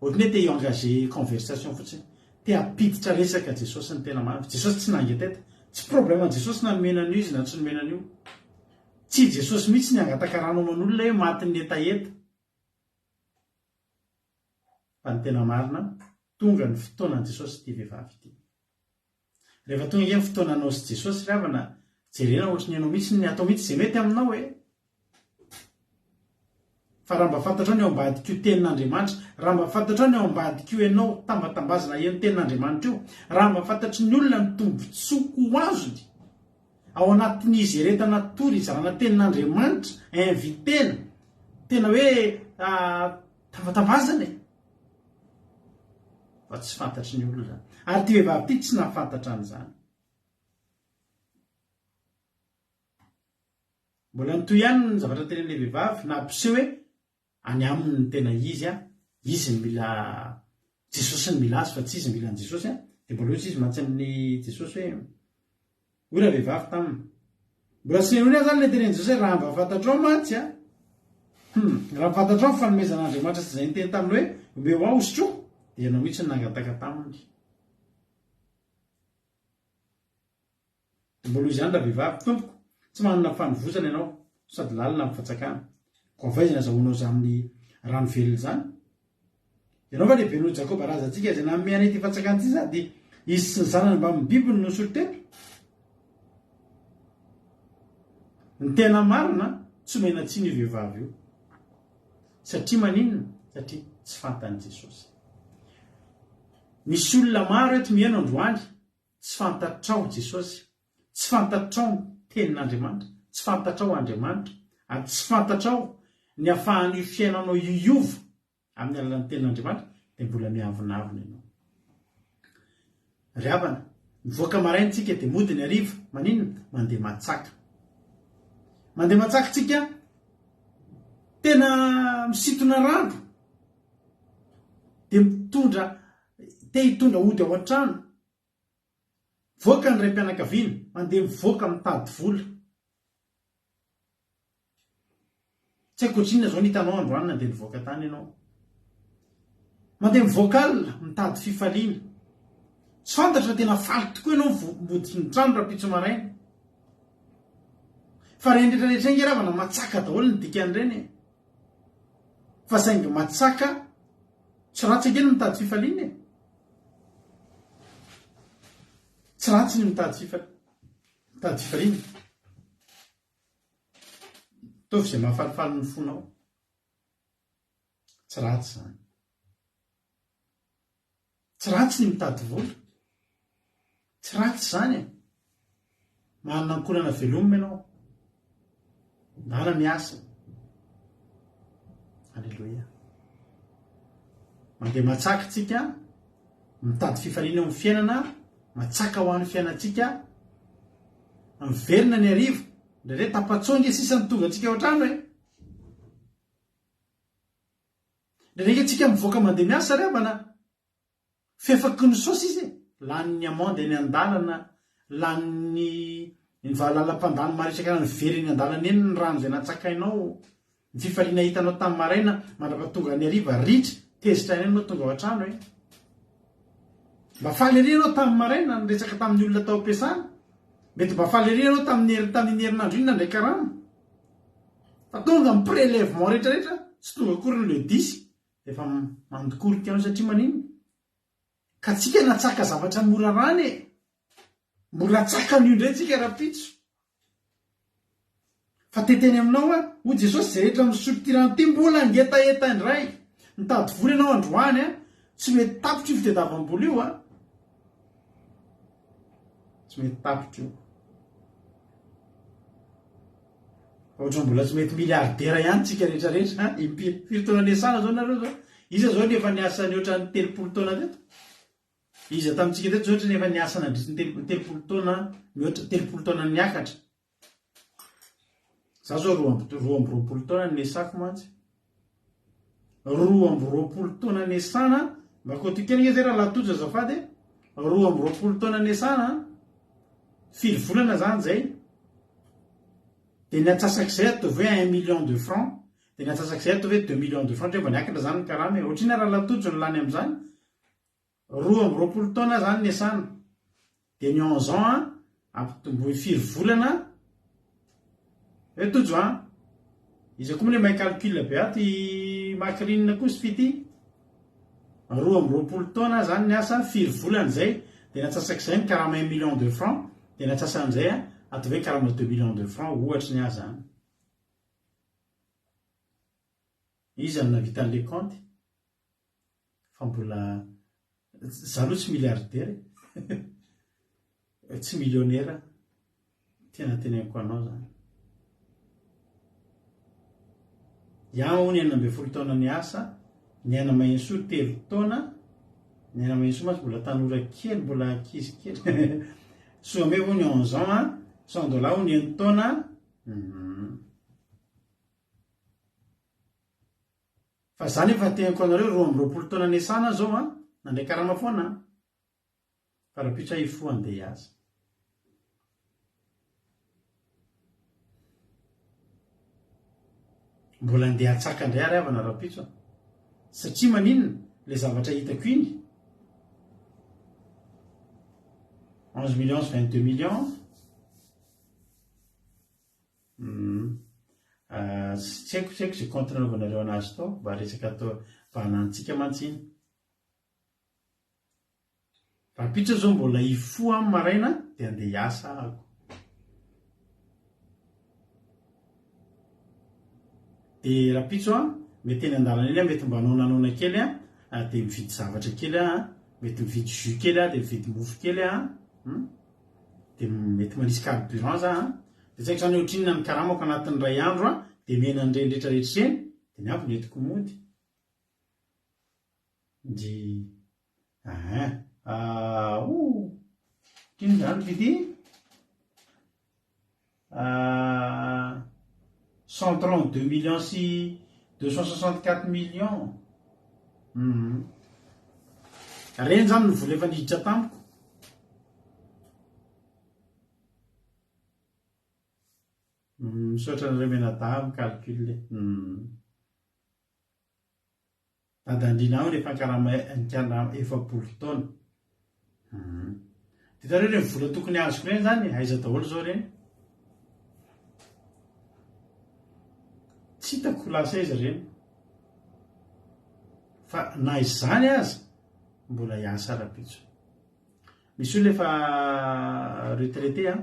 ohatran'ny hoe te hi-engager conversation fotsiny. Te hampiditra resaka Jesosy ny tena marina. Jesosy tsy nangetaheta. Tsy problème an'i Jesosy na nomena an'io izy na tsy nomena an'io. Tsy i Jesosy mihitsy ny hangataka rano aman'olona hoe matin'ny hetaheta. Fa ny tena marina, tonga ny fotoanan'i Jesosy ity vehivavy ity. Rehefa tonga ange ny fotoananao sy Jesosy ry havana, jerena ohatry ny ianao mihitsy ny atao mihitsy izay mety aminao e! Fa raha mba fantatrao ny ao ambadik'io tenin'Andriamanitra, raha mba fantatrao ny ao ambadik'io ianao tambatambazana eo tenin'Andriamanitra io, raha mba fantatry ny olona ny tombontsoa ho azony ao anatin'izy eretana tory hizarana tenin'Andriamanitra, invitena, tena hoe tambatambazana e! Fa tsy fantatry ny olona izany. Ary ity vehivavy ity tsy nahafantatra an'izany. Mbola nitohy ihany ny zavatra tenenin'ilay vehivavy, nampiseho hoe any aminy ny tena izy, izy no mila, Jesosy no mila azy fa tsy izy no mila an'i Jesosy. Dia mbola hoy izy mantsy amin'i Jesosy hoe, hoy ravehivavy taminy, mbola tsy nenoiny aho izany ilay tenenin'i Jesosy hoe raha mba fantatrao mantsy an, hum, raha mba fantatrao ny fanomezan'Andriamanitra sy izay niteny taminy hoe omeo ahy hosotroiko, dia ianao mihitsy no nangataka taminy. Mbola hoy izany ravehivavy, Tompoko, tsy manana fanovozana ianao, sady lalina amin'ny fantsakana. Koa avy aiza ny azahoanao izany rano velona izany? Ianao va lehibe noho Jakoba razantsika izay nanome anay ity fantsakana ity sady izy sy ny zanany mbamin'ny bibiny no nisotro teto? Ny tena marina, tsy omena tsiny io vehivavy io. Satria maninona? Satria tsy fantan'i Jesosy. Misy olona maro eto mihaino androany Tsy fantatrao Jesosy, tsy fantatrao ny Tenin'Andriamanitra, tsy fantatrao Andriamanitra, ary tsy fantatrao ny afahan'io fiainanao io hiova amin'ny alalan'ny Tenin'Andriamanitra, dia mbola miavonavona ianao. Ry havana, mivoaka maraina tsika dia mody ny hariva, maninona? Mandeha matsaka. Mandeha matsaka tsika, tena misintona rano, dia mitondra Te hitondra ody ao an-trano. Mivoaka ny raim-pianakaviana, mandeha mivoaka mitady vola. Tsy haiko ohatrinona izao ny hitanao androany nandeha nivoaka tany ianao. Mandeha mivoaka alina, mitady fifaliana. Tsy fantatra fa tena faly tokoa ianao mody ny trano rahampitso maraina. Fa ireny rehetra rehetra ireny nge ravana matsaka daholo ny dikan'ireny e. Fa saingy matsaka tsy ratsy ange ny mitady fifaliana e. Tsy ratsy ny mitady fifaliana. Mitady fifaliana. Ataovy izay mahafalifaly ny fonao. Tsy ratsy izany. Tsy ratsy ny mitady vola. Tsy ratsy izany e. Manana ankohonana velomina ianao. Ndana miasa. Aleloia. Mandeha matsaka tsika, mitady fifaliana eo amin'ny fiainana, matsaka ho an'ny fiainantsika. Miverina ny hariva, indraindray tapa-tsoa ange sisa ny tonga antsika ao an-trano e. Indraindray ange tsika mivoaka mandeha miasa ry havana, fefaky ny saosy izy e, lanin'ny amende eny an-dalana, lanin'ny ny valala-mpandany maro isan-karazany, very eny an-dalana eny ny rano izay natsakainao, ny fifaliana hitanao tamin'ny maraina mandra-pahatonga ny hariva, ritra, tezitra ihany ianao tonga ao an-trano e. Mba faly ery ianao tamin'ny maraina niresaka tamin'ny olona tao am-piasana, mety mba faly ery ianao tamin'ny tamin'iny herinandro iny nandray karama. Fa tonga ny prélèvement rehetra rehetra, tsy tonga akory ny le dix dia efa mandokorika anao satria maninona? Ka tsika natsaka zavatra mora rany e! Mbola atsaka an'io indray tsika rahampitso. Fa teteny aminao aho, hoy Jesosy, izay rehetra misotro ity rano ity mbola hangetaheta indray. Mitady vola ianao androany an, tsy mety tapitra io fitadiavam-bola io an. Tsy mety tapitra io. Ohatran'ny mbola tsy mety milliardaire ihany tsika rehetra rehetra an! Impiry firy taona niasana zao nareo zao? Iza zao ny efa niasa nihoatra ny 30 taona teto? Iza tamintsika teto zao ohatran'ny efa niasa nandritry ny 30 taona mihoatra 30 taona niakatra? Za zao 22 taona ny niasako mantsy. 22 taona niasana, mba kôty kely nge zay rahalahy Tojo azafady e! 22 taona niasana an! Firy volana zany zay? Dia ny antsasak'izay ataovy hoe un million de francs, dia ny antsasak'izay ataovy hoe deux millions de francs, ndreo mba niakatra zany ny karama e! Ohatrinona rahalahy Tojo no lany amin'izany? 22 taona zany niasana, dia ny onze ans an, ampitomboy firy volana, hoe Tojo an! Iza koa moa le mahay calcul be ato, i Macrine koa sy Fitia? 22 taona zany niasa, firy volana izay, dia ny antsasak'izay ny karama un million de francs, dia ny antsasan'izay ataovy hoe karama deux millions de francs ohatry ny ahy zany. Iza no nahavita an'le compte? Fa mbola za aloha tsy milliardaire e, tsy millionnaire, tena teneniko anao zany. Iaho hono 16 taona niasa, niaina Mahensoa telo taona, niaina Mahensoa mantsy mbola tanora kely, mbola ankizy kely. Soameva hono 11 ans an, 100 dollars hono enin-taona. Fa za nefa teneniko anareo 22 taona niasana aho zao an, nandray karama foana an. Fa rahampitso aho hifoha handeha hiasa. Mbola handeha hatsaka indray ary havana rahampitso a. Satria maninona? Ilay zavatra hitako iny, 11 millions sy 22 millions, Humm. Tsy haiko tsy haiko izay compte nanaovanareo anazy tao, mba resaka atao mba anantsika mantsy iny. Rahampitso aho zao mbola hifoha amin'ny maraina dia andeha hiasa ahako. Dia rahampitso an, mety eny an-dalana eny aho mety mba noananoana kely an, dia mividy zavatra kely aho an, mety mividy jus kely aho dia mividy mofo kely aho an, hum, dia mety manisy carburant za an, dia tsy haiko zany hoe ohatrinona ny karamako anatin'ny iray andro an, dia mihena an'ireny rehetra rehetra ireny, dia ny avy no entiko mody. Ndry Ahin ah oh Inona izany ry Fitia? Ah 132 millions sy 264 millions. Hum. Reny izany ny vola efa niditra tamiko. Misaotra anareo mianadahy amin'ny calcul. Hum. Dada Andriana ao rehefa nikarama nikarama 40 taona. Hum. Hitanareo ireny vola tokony azoko ireny zany, aiza daholo zao ireny? Tsy hitako lasa aiza ireny. Fa na izany aza mbola hiasa rahampitso. Misy olona efa retraité an,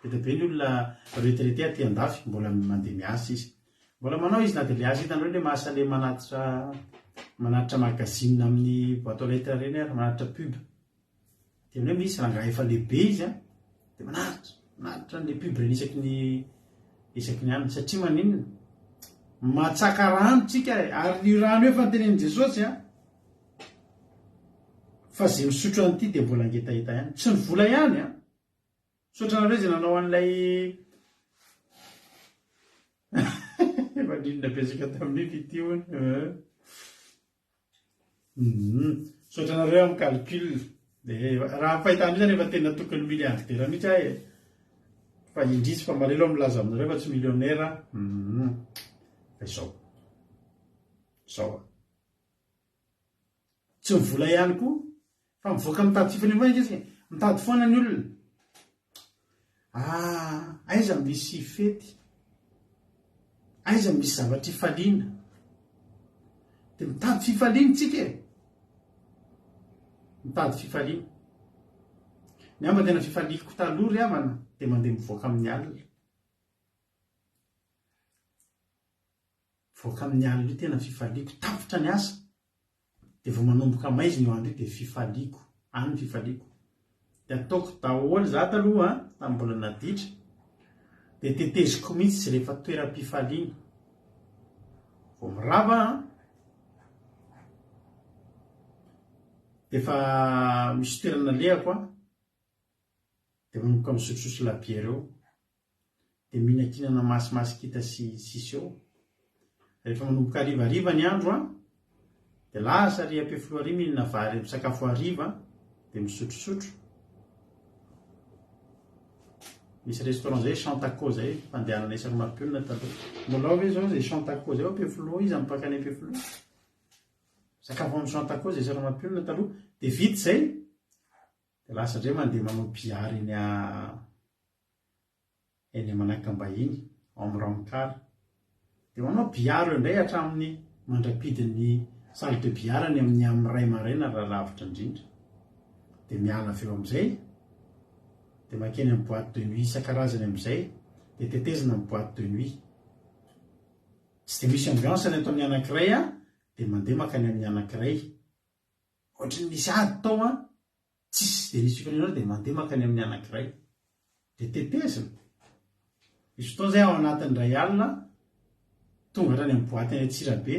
be dia be ny olona retraité aty andafy mbola mandeha miasa izy. Mbola manao izy na dia le asa hitanareo le masa le manatitra manatitra magazine amin'ny boîte aux lettres ireny ary manatitra pub. Dia hoe misy rangahy efa lehibe izy an, dia manaritra, manaritra an'ilay pub ireny isaky ny isaky ny alina. Satria maninona? Matsaka rano tsika e, ary io rano io efa notenenin'i Jesosy an, fa izay misotro an'ity dia mbola hangetaheta ihany. Tsy ny vola ihany an. Misaotra anareo izay nanao an'ilay efa ndrinona betsaka tamin'io ity hono. Misaotra anareo amin'ny calcul. Dia raha ny fahitana io zany efa tena tokony milliardaire mihitsy aho e. Fa indrisy fa malahelo aho milaza aminareo fa tsy millionnaire aho. Fa izao. Izao. Tsy ny vola ihany koa fa mivoaka mitady fifaliana foana ange Mitady foana ny olona. Ah, aiza misy fety? Aiza misy zavatra ifaliana? Dia mitady fifaliana tsika e. Mitady fifaliana. Ny ahy mba tena fifaliako taloha ry havana dia mandeha mivoaka amin'ny alina. Mivoaka amin'ny alina io tena fifaliako. Tapitra ny asa dia vao manomboka maizina io andro io dia fifaliako. Any ny fifaliako. Dia ataoko daholo za taloha an, tamin'ny mbola naditra. Dia teteziko mihitsy rehefa toeram-pifaliana. Vao mirava an, dia efa misy toerana alehako an, dia manomboka misotrosotro labiera eo. Dia mihinankinana masimasikita sy sisa eo. Rehefa manomboka harivariva ny andro an, dia lasa ary Ampefiloha ary mihinana vary misakafo hariva dia misotrosotro. Misy restaurant zay Chantaco zay fandehanana isaky mampionona taloha. Mbola ao ve zao zay Chantaco zay ao Ampefiloha iza mpaka any Ampefiloha? Sakafo amin'ny Chantaco zay isaky mampionona taloha. Dia vita zay, dia lasa indray mandeha manao billard eny a eny Manakambahiny, ao amin'ny Ramcar. Dia manao billard eo indray hatramin'ny mandra-pidin'ny salle de billard any amin'ny amin'ny iray maraina raha lavitra indrindra. Dia miala avy eo amin'izay, dia mankeny amin'ny boîte de nuit isan-karazany amin'izay, dia tetezina ny boîte de nuit. Tsy dia misy ambiance ny ato amin'ny anankiray dia mandeha mankany amin'ny anankiray. Ohatry ny nisy ady tao an, tsisy dia nisy firenena dia mandeha mankany amin'ny anankiray. Dia tetezina. Misy fotoana izay ao anatin'ny iray alina, tonga hatrany amin'ny boîte any Antsirabe.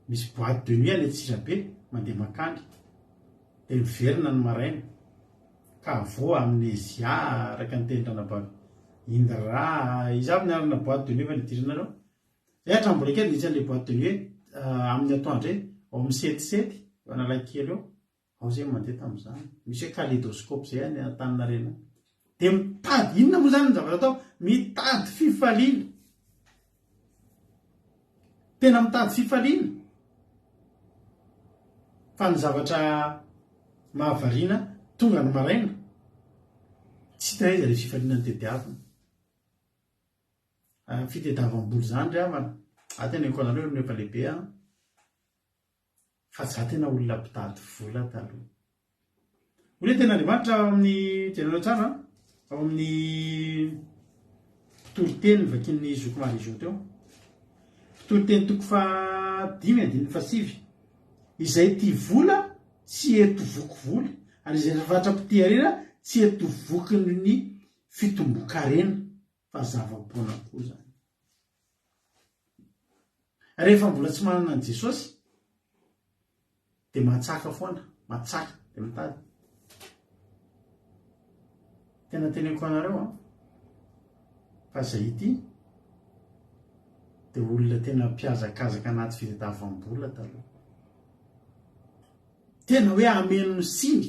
Misy boîte de nuit any Antsirabe, mandeha mankany. Dia miverina ny maraina. Caveau, Amnesia, araka ny tenin-dranabavy Indra, iza avy ny anarana boîte de nuit efa nidiranareo? Zay hatramin'ny mbola kely nisy an'ilay boîte de nuit amin'ny atoandro e, ao amin'ny setisety, eo Analakely eo, ao zay mandeha tamin'izany. Misy hoe kaléidoscope zay any Antaninarenina any. Dia mitady, inona moa zany ny zavatra atao? Mitady fifaliana. Tena mitady fifaliana. Fa ny zavatra mahavariana, tonga ny maraina, tsy hita aiza ilay fifaliana notediavina. Fitediavam-bola izany ry havana. Za teneniko anareo ry efa lehibe an, fa za tena olona mpitady vola taloha. Hoy ny tenin'Andriamanitra ao amin'ny, jerenareo tsara an, ao amin'ny Mpitoriteny novakian'ny zoky Marie Jo teo. Mpitoriteny toko fahadimy andininy fahasivy. Izay tia vola tsy eto voky vola, ary izay fatra-pitia harena tsy eto vokin'ny fitomboan-karena. Fa zava-poana koa izany. Rehefa mbola tsy manana an'i Jesosy, dia matsaka foana, matsaka, dia mitady. Tena teneniko anareo an, fa izay ity dia olona tena mpihazakazaka anaty fitadiavam-bola taloha. Tena hoe hameno ny siny,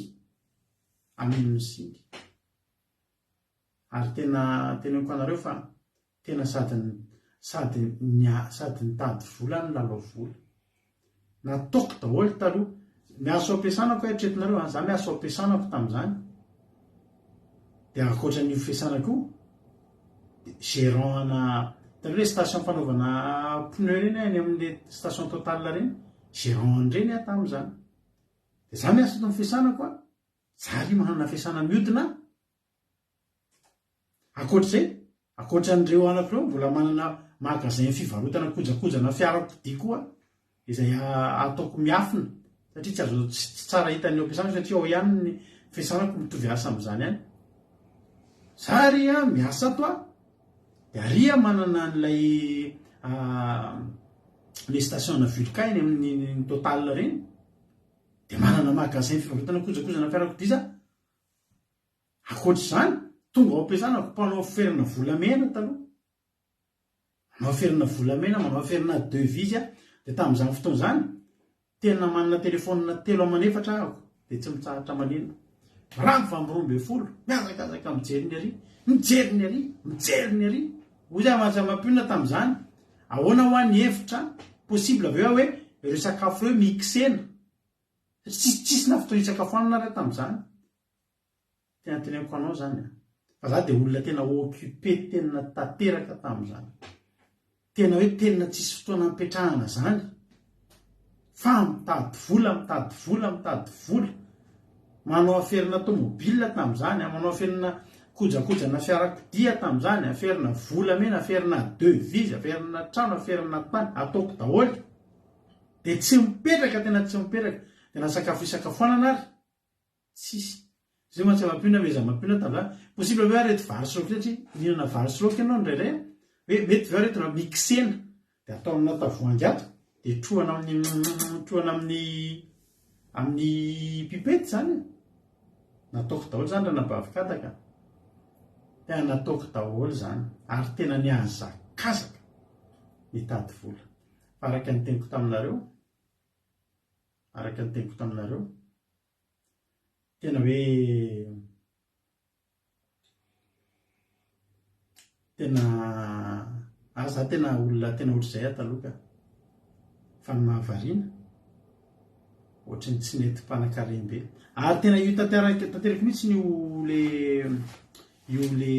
hameno ny siny. Ary tena teneniko anareo fa tena sady sady sady nitady vola no nilalao vola. Nataoko daholo taloha. Miasa ao am-piasana aho eritreretinareo an, za miasa ao am-piasana ako tamin'izany. Dia ankoatra an'io fiasana koa, dia gérant ana. Hitanareo ilay station fanaovana pneu ireny any amin'ilay station Total ireny? Gérant an'ireny aho tamin'izany. Dia za miasa eto amin'ny fiasanako an, za ary manana fiasana miodina an. Ankoatr'izay, ankoatra an'ireo anako ireo, mbola manana magasin fivarotana kojakojana fiarakodia koa aho, izay ataoko miafina satria tsy azo tsy tsara hitan'ny ao am-piasana satria ao ihany ny fiasanako mitovy asa amin'izany ihany. Za ary an, miasa ato aho, dia ary aho manana an'ilay le station-na Vulcain eny amin'ny Total ireny, dia manana magasin fivarotana kojakojana fiarakodia za. Ankoatra izany, tonga ao am-piasana aho, mpanao ferana volamena taloha. Manao ferana volamena, manao ferana devise aho. Dia tamin'izany fotoana izany, tena manana telefaonina telo aman'efatra aho, dia tsy mitsahatra maneno. Rava amin'ny 12, mihazakazaka mijery ny ary, mijery ny ary, mijery ny ary. Hoy aho aza mampionona tamin'izany, ahoana hoa ny hevitra, possible ve hoe ireo sakafo ireo mixena? Satria tsisy na fotoana hisakafoanana ary aho tamin'izany. Tena teneniko anao zany an! Fa za dia olona tena occupé tena tanteraka tamin'izany. Tena hoe tena tsisy fotoana nipetrahana zany fa mitady vola, mitady vola, mitady vola. Manao affaire-na tomobile tamin'izany an, manao affaire-na kojakojana fiarakodia tamin'izany, affaire-na volamena, affaire-na devise, affaire-na trano, affaire-na tany, ataoko daholo. Dia tsy mipetraka, tena tsy mipetraka. Dia na sakafo isakafoanana ary. Tsisy. Zay mantsy mampionona ve za mampionona tamin'izany. Possible ve ary reto vary sy laoka satria mihinana vary sy laoka ianao indraindray an, hoe mety ve reto raha mixena dia atao amina tavoahangy ato dia trohana amin'ny trohana amin'ny amin'ny pipette izany e. Nataoko daholo izany ranabavy kadaka. Tena nataoko daholo izany ary tena nihazakazaka nitady vola. Fa araka ny teniko taminareo, araka ny teniko taminareo, Tena hoe tena ah za tena olona tena ohatr'izay aho taloha ka. Fa ny mahavariana ohatry ny tsy nety mpanankarem-be. Ary tena io tanteraka tanteraka mihitsy io le io le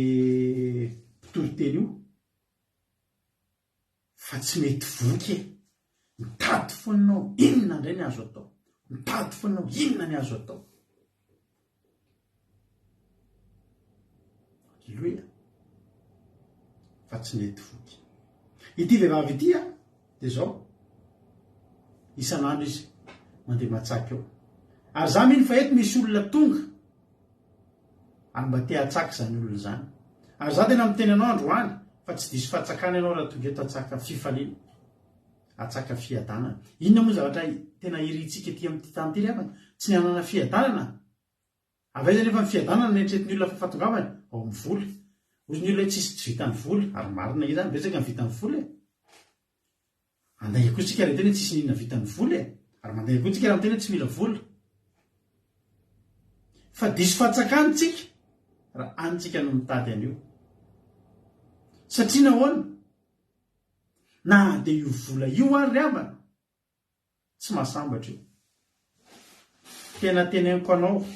mpitoriteny io. Fa tsy mety voky e! Mitady foana ianao inona indray ny azo atao? Mitady foana ianao inona ny azo atao? Aleloia! Fa tsy mety voky. Ity vehivavy ity a, dia izao, isan'andro izy mandeha matsaka eo. Ary za mino fa eto misy olona tonga Ary mba te hatsaka izany olona izany. Ary za tena miteny anao androany fa tsy diso fahatsakana ianao raha tonga eto hatsaka fifaliana, hatsaka fiadanana. Inona moa ny zavatra tena irintsika ety amin'ity tany ity ry havana? Tsy ny hanana fiadanana? Avy aiza anefa ny fiadanana neritreretin'ny olona fa fahatongavany? Ao amin'ny vola. Hoy ny olona hoe tsisy tsy vitan'ny vola, ary marina izany, betsaka ny vitan'ny vola e. Andainga koa tsika raha hiteny hoe tsisy n'inona vitan'ny vola e! Ary mandainga koa tsika raha miteny hoe tsy mila vola. Fa diso fahatsakana tsika raha any tsika no mitady an'io. Satria nahoana? Na dia io vola io ary ry havana, tsy mahasambatra io. Tena teneniko anao,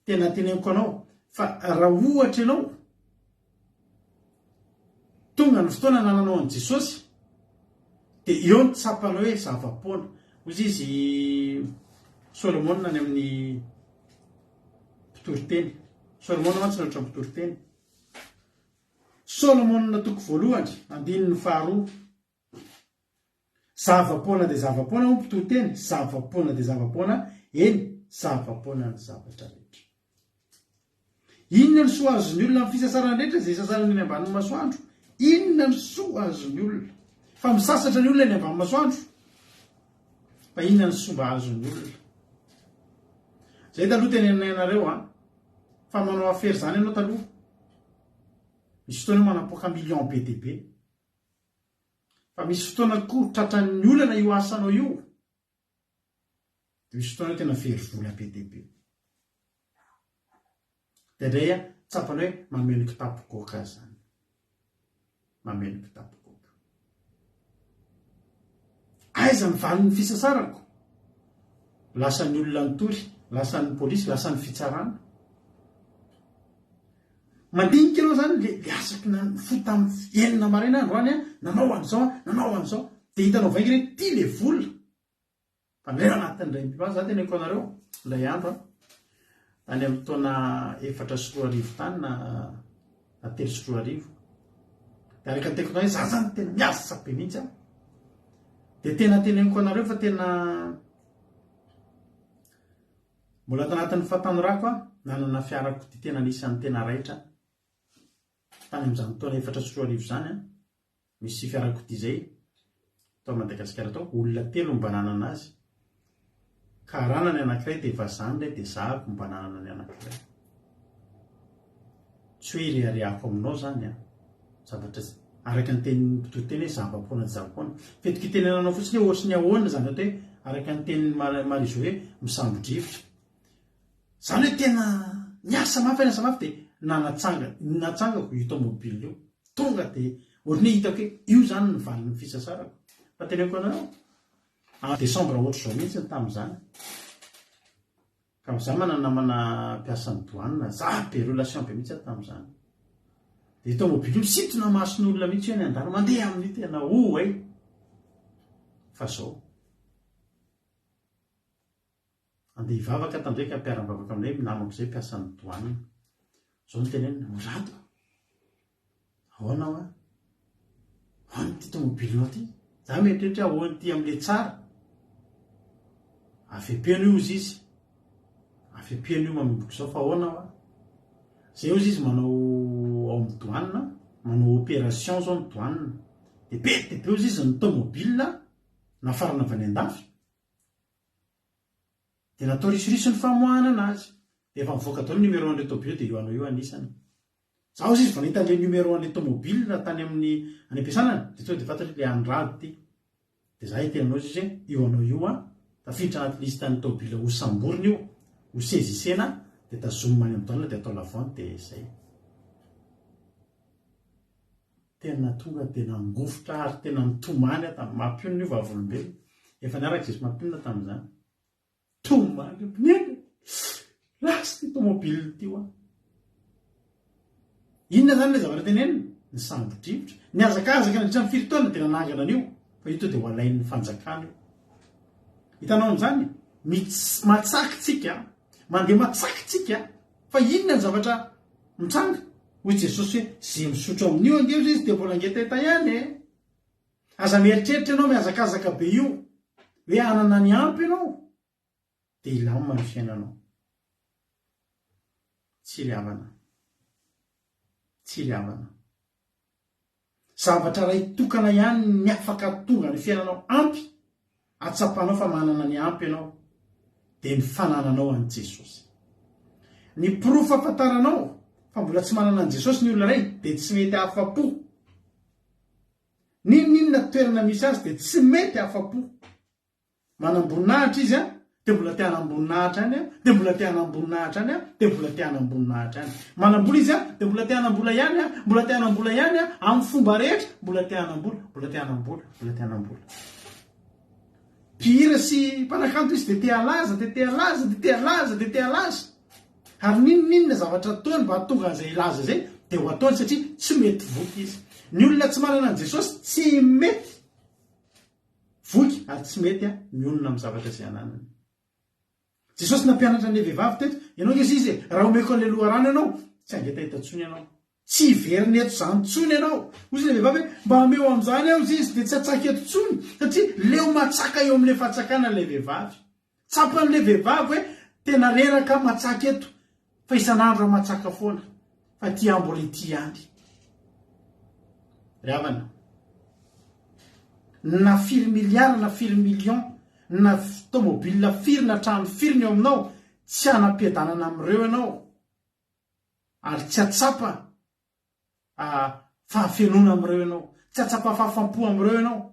tena teneniko anao fa raha ohatra ianao tonga ny fotoana anananao an'i Jesosy dia eo ny tsapanao hoe zava-poana. Hoy izy Solomona any amin'ny mpitoriteny. Solomona mantsy no ohatran'ny mpitoriteny. Solomona toko voalohany, andininy faharoa. Zava-poana dia zava-poana hoy ny mpitoriteny, zava-poana dia zava-poana, eny, zava-poana ny zavatra rehetra. Inona ny soa azon'ny olona amin'ny fisasarany rehetra izay isasarany eny ambanin'ny masoandro? Inona ny soa azon'ny olona? Fa misasatra ny olona eny ambany masoandro. Fa inona ny soa mba azon'ny olona? Izay taloha teneninay anareo an, fa manao affaire izany ianao taloha. Misy fotoana manapoaka million be dia be. Fa misy fotoana koa tratran'ny olana io asanao io dia misy fotoana tena very vola be dia be. Dia indray an, tsapany hoe mameno kitapo goaka zany. Mameno kitapo goaka. Aiza ny valin'ny fisasarako? Lasan'ny olona nitory, lasan'ny polisy, lasan'ny fitsarana. Mandinika ianao zany le le asako na nifoha tamin'ny enina maraina androany an, nanao an'izao an, nanao an'izao, de hitanao vaingana hoe ty le vola. Fa ndray ao anatin'indray mipipa za teneniko anareo, indray andro an, tany amin'ny taona 2004 tany na na 2003, de araka ny teniko anareo za zany tena miasa be mihitsy an, de tena teneniko anareo fa tena Mbola tanatin'ny fahatanorako aho, nanana fiarakodia tena anisan'ny tena raitra tany amin'izany taona 2004 izany an, misy fiarakodia izay tao Madagasikara tao, olona telo no mba nanana azy, karana ny anankiray dia vazaha ny iray dia za ako mba nanana ny anankiray. Tsy hoe ireharehako aminao izany an, zavatra araka ny tenin'ny mpitoriteny hoe zava-poana tsy zava-poana. Fetiko itenenanao fotsiny hoe ohatry ny ahoana izany atao hoe araka ny tenin'i Marie Jo hoe misambo-drivotra. Izany hoe tena niasa mafy aho niasa mafy dia nanatsanga, natsangako io tomobile io. Tonga dia ohatry ny hoe hitako hoe io izany ny valin'ny fisasarako. Fa teneniko anareo, en décembre ohatr'izao mihitsy tamin'izany. Ka za manana namana mpiasan'ny douane, za be relation be mihitsy aho tamin'izany. Dia tomobile io misintona mason'olona mihitsy eo eny an-dalana, mandeha amin'io tena oay. Fa zao. Andeha hivavaka tandrey ka mpiara-mivavaka aminay namako izay mpiasan'ny douane. Zao no teneniny, Rado a! Ahoana hoa? Ahoana ity tomobilinao ity? Za mieritreritra hoe ahoana ity amin'ilay tsara? Afepeno io hozy izy. Afepeno io manomboka izao fa ahoana hoa? Zay hozy izy manao ao amin'ny douane, manao opération zao ny douane. Dia be dia be hozy izy ny tomobile nafarana avy any an-dafy. Dia natao risoriso ny famoahana anazy. Dia efa mivoaka daholo ny numéro an'ilay tobile dia io anao io anisany. Za hozy izy vao nahita an'ilay numéro an'ilay tomobile tany amin'ny any am-piasana dia tonga dia fantatro hoe ilay an'i Rado ity. Dia za hiteny anao izy hoe io anao io an, tafiditra anaty liste an'ny tobile ho samborina io, ho saisissena dia tazomina any amin'ny douane dia atao la vente dia izay. Tena tonga dia nangovitra ary tena nitomany aho tamin'ny mampionona io vavolombelona. Efa niaraka izy sy mampionona tamin'izany. Tomany ry mpineny e! Lasa ity tomobile ity hoa. Inona izany ilay zavatra tenenina? Nisambo-drivotra. Nihazakazaka nandritra ny firy taona dia nanangana an'io. Fa io to dia ho alain'ny fanjakana io. Hitanao amin'izany? Mits- matsaky tsika, mandeha matsaky tsika, fa inona ny zavatra mitranga? Hoy Jesosy hoe, Ze misotro amin'io ange hozy izy dia mbola hangetaheta ihany e! Aza mieritreritra ianao mihazakazaka be io hoe hanana ny ampy ianao dia hilamina ny fiainanao. Tsy ry havana. Tsy ry havana. Zavatra iray tokana ihany ny afaka hahatonga ny fiainanao ampy, ahatsapanao fa manana ny ampy ianao, dia ny fanananao an'i Jesosy. Ny porofo ahafantaranao fa mbola tsy manana an'i Jesosy ny olona iray dia tsy mety afa-po. N'inon'inona toerana misy azy dia tsy mety afa-po. Manam-boninahitra izy an, dia mbola te hanam-boninahitra ihany an, dia mbola te hanam-boninahitra ihany an, dia mbola te hanam-boninahitra ihany. Manam-bola izy an, dia mbola te hanam-bola ihany an, mbola te hanam-bola ihany an, amin'ny fomba rehetra, mbola te hanam-bola, mbola te hanam-bola, mbola te hanam-bola. Mpihira sy mpanakanto izy dia te halaza, dia te halaza, dia te halaza, dia te halaza. Ary n'inon'inona zavatra ataony mba hahatonga an'izay hilaza izay dia ho ataony satria tsy mety voky izy. Ny olona tsy manana an'i Jesosy tsy mety voky ary tsy mety mionona amin'ny zavatra izay ananany. Jesosy nampianatra an'ilay vehivavy teto, ianao ange izy e, raha omeko an'ilay loharano ianao, tsy hangetaheta intsony ianao. Tsy hiverina eto izany intsony ianao. Hoy ilay vehivavy hoe, mba omeo amin'izany aho izy dia tsy hatsaka eto intsony, satria leo matsaka eo amin'ilay fatsakana ilay vehivavy. Tsapan'ilay vehivavy hoe tena reraka aho matsaka eto fa isan'andro aho matsaka foana fa ity aho mbola ity ihany. Ry havana, na firy milliard na firy million na tomobile firy na trano firy ny eo aminao, tsy hanam-piadanana amin'ireo ianao ary tsy hatsapa fahafenoana amin'ireo ianao. Tsy hahatsapa fahafampo amin'ireo ianao.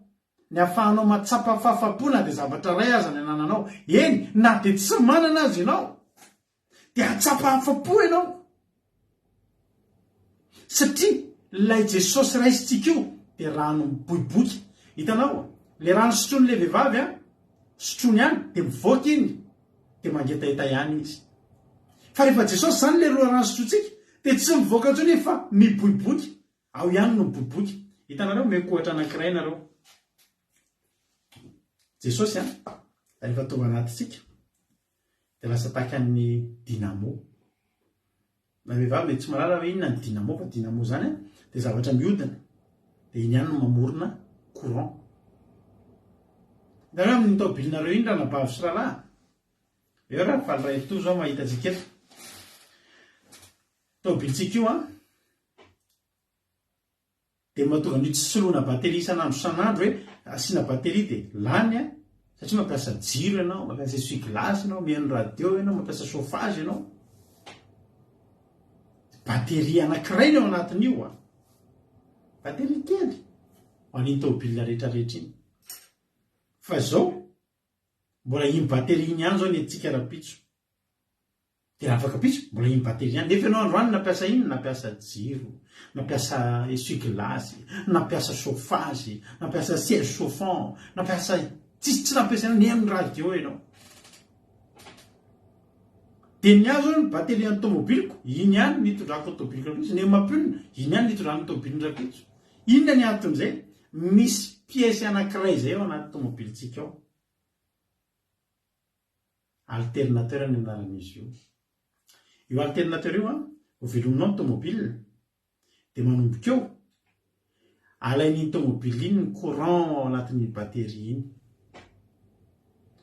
Ny ahafahanao mahatsapa fahafampo na dia zavatra iray aza ny anananao, eny, na dia tsy manana aza ianao, dia hahatsapa afa-po ianao. Satria ilay Jesosy raisintsika io dia rano miboiboika. Hitanao, ilay rano sotroin'ilay vehivavy an, sotroiny ihany dia mivoaka iny, dia mangetaheta ihany izy. Fa rehefa Jesosy izany ilay loharano sotrointsika, Dia tsy mivoaka intsony izy fa miboiboika. Ao ihany no miboiboika. Hitanareo, omeko ohatra anankiray nareo. Jesosy an, rehefa tonga anatintsika, dia lasa tahaka ny dynamo. Na vehivavy mety tsy mahalala hoe inona ny dynamo fa dynamo izany an, dia zavatra mihodina. Dia iny ihany no mamorona courant. Hitanareo amin'ny taobilinareo iny ranabavy sy rahalahy? Eo raha faly raha eto zao mahita antsika eto. Taobilintsika io an, dia mahatonga an'io tsy soloina batterie isan'andro isan'andro hoe asiana batterie dia lany an, satria mampiasa jiro ianao, mampiasa essuie glace ianao, mihaino radio ianao, mampiasa chauffage ianao. Batterie anankiray ny ao anatin'io an. Batterie kely ho an'iny taobile rehetra rehetra iny. Fa izao, Mbola iny batterie iny ihany zao ny entintsika rahampitso. Dia raha afaka pitso, mbola iny batterie ihany. Nefa ianao androany nampiasa inona? Nampiasa jiro, nampiasa essuie glace, nampiasa chauffage, nampiasa siège chauffant, nampiasa tsisy tsy nampiasainao, nihaino radio ianao. Dia ny ahy zao ny batterie an'ny tomobiliko, iny ihany no itondrako ny tomobiliko rahampitso, ny emapune, iny ihany no itondrany ny tomobiliny rahampitso. Inona ny anton'izay? Misy pièce anankiray izay ao anaty tomobilintsika ao. Alternateur ny anaran'izy io. Io alternateur io an, vao velominao ny tomobile, dia manomboka eo, alain'iny tomobile iny ny courant ao anatin'iny batterie iny.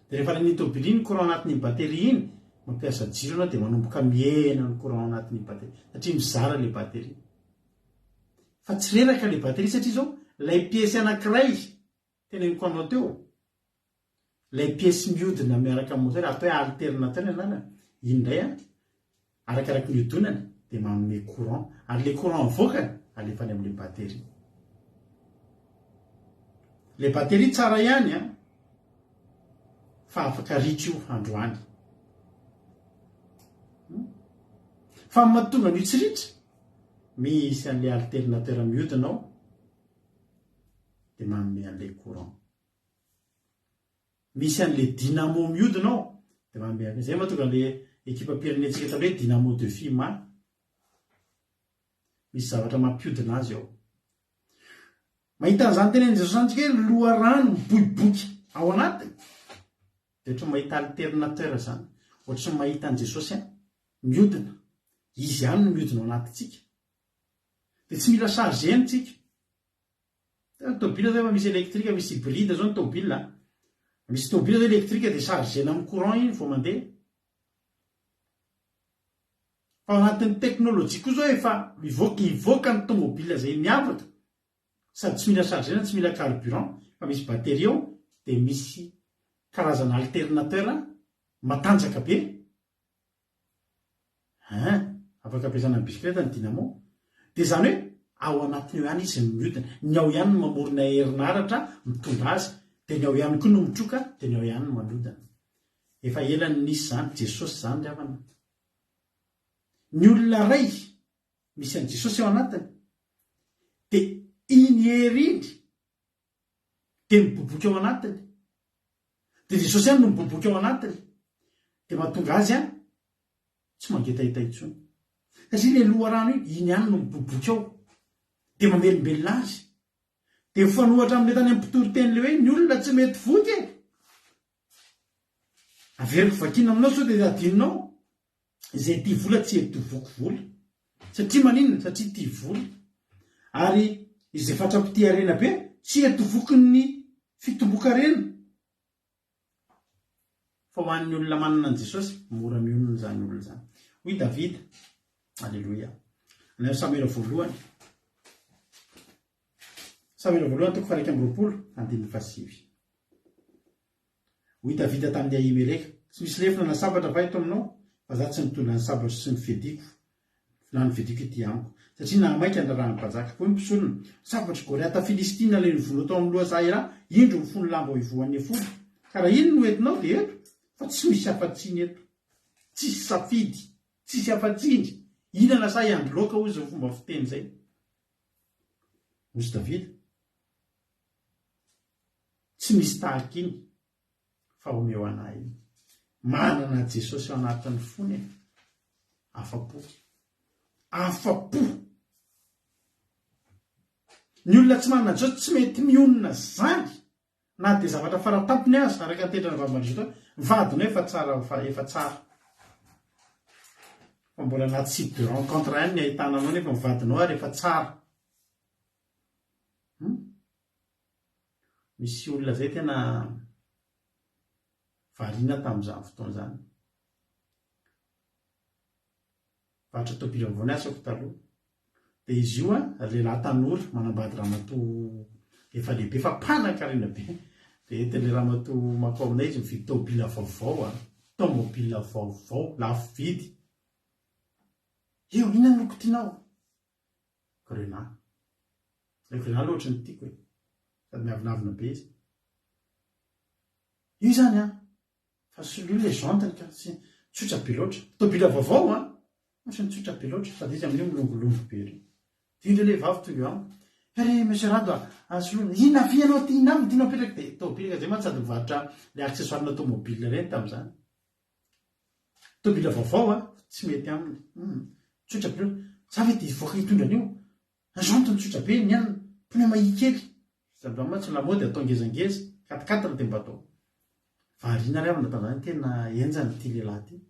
Dia rehefa alain'iny tomobile iny ny courant anatin'iny batterie iny, mampiasa jiro ianao dia manomboka mihena ny courant ao anatin'iny batterie, satria mizara ilay batterie. Fa tsy reraka ilay batterie satria izao ilay pièce anankiray teneniko anao teo, ilay pièce mihodina miaraka amin'ny moteur atao hoe alternateur ny anarany, iny indray an, arakaraky ny ihodinany dia manome courant, ary ilay courant avoakany alefa any amin'ilay batterie. Ilay batterie tsara ihany an, fa afaka ritra io androany. Fa ny mahatonga an'io tsy ritra, Misy an'ilay alternateur mihodina ao dia manome an'ilay courant. Misy an'ilay dynamo mihodina ao dia manome an'ilay, izay mahatonga an'ilay ekipam-pirenentsika taloha hoe dynamo de Fima. Misy zavatra mampihodina azy ao. Mahita an'izany tenenin'i Jesosy izany tsika hoe loharano miboiboika ao anatiny. Dia ohatran'ny mahita alternateur izany. Ohatran'ny mahita an'i Jesosy mihodina. Izy ihany no mihodina ao anatintsika. Dia tsy mila charger-na tsika. Ny tôbila zao efa misy électrique, misy hybride zao ny tôbila. Misy tôbila zao électrique dia charger-na amin'ny courant iny vao mandeha. Fa ao anatin'ny teknolojia koa zao efa mivoaka, hivoaka ny tômôbila izay miavaka. Sady tsy mila charger-na, tsy mila carburant fa misy batterie ao dia misy karazana alternateur matanjaka be. Hein! Afaka ampiasana amin'ny bisikileta ny dynamo. Dia izany hoe ao anatiny ao ihany izy no mihodina. Ny ao ihany no mamorona herinaratra mitondra azy. Dia ny ao ihany koa no mitroka, dia ny ao ihany no manodina. Efa ela no nisy izany, Jesosy izany ry havana. Ny olona iray misy an'i Jesosy ao anatiny, dia iny hery iny dia miboiboika ao anatiny. Dia Jesosy ihany no miboiboika ao anatiny. Dia mahatonga azy an, tsy mangetaheta intsony. Satria ilay loharano iny, iny ihany no miboiboika ao. Dia mamelombelona azy. Dia mifanohatra amin'ilay tany amin'ny mpitoriteny ilay hoe ny olona tsy mety voky e. Averiko vakiana aminao sao dia adinonao. Izay tia vola tsy ety voky vola. Satria maninona? Satria tia vola. Ary izay fatra-pitia harena be tsy ety vokin'ny fitomboan-karena. Fa ho an'ny olona manana an'i Jesosy, mora mionona izany olona izany. Hoy Davida, Aleloia. Any amin'ny Samoela voalohany. Samoela voalohany toko faha-21, andininy fahasivy. Hoy Davida tamin'i Ahimeleka, Tsy misy lefona na sabatra va eto aminao? Fa izaho tsy nitondra ny sabatro sy ny fiadiako, na ny fiadiako ety amiko, satria nahamaika ny raharahan'ny mpanjaka. Hoy ny mpisorona, Sabatr'i Goliata Filistina ilay novonoina tao amin'ny lohasaha Elaha, indro mifono lamba ao ivohon'ny efoda. Ka raha iny no entinao, dia eto, fa tsy misy afa-tsiny eto. Tsisy safidy, tsisy afa-tsiny. Hihinana sa hiandry laoka, hoy izao fomba fiteny izay. Hoy Davida, Tsy misy tahaka iny fa omeo anah iny. Manana Jesosy ao anatin'ny fony e. Afa-po. Afa-po. Ny olona tsy manana an'izao tsy mety mionona zany na dia zavatra faratampony aza araka ny tenin'i Ravarimandrisoa teo, ny vadinao efa tsara efa tsara. Fa mbola anaty site de rencontre ihany ny ahitana anao nefa ny vadinao ary efa tsara. Hum? Misy olona zay tena variana tamin'izany fotoana izany. Varotra tôbily vaovao ny asako taloha. Dia izy io an, lehilahy tanora, manambady ramatoa efa lehibe fa mpanankarena be. Dia entin'ilay ramatoa mankao aminay izy mividy tôbila vaovao an, tômôbila vaovao, lafo vidy. Eo, inona no loko tianao? Grenat. Ilay grenat aloha ohatry ny tiako e. Sady miavonavona be izy. Io izany an, Fa soloy le jante ka, tsy tsotra be loatra. Tobila vaovao an! Ohatran'ny tsotra be loatra, sady izy amin'io milongolongo be ery. Dia indreo le vavy tonga eo amiko, Ry monsieur Rado a, soloina, inona avy ianao ty, inona avy no tianao apetraka? Dia tobila ka zay mantsy sady mivarotra le accessoire-na tomobile ireny tamin'izany. Tobila vaovao an, tsy mety aminy. Hum, tsotra be loatra. Za ve dia hivoaka hitondra an'io? Ny jante no tsotra be, ny anona, pneu mahia kely. Zandriny mantsy lamaody atao ngezangeza, quatre quatre dia mba atao. Variana ry havana tamin'izany, tena henjana ity lehilahy ity.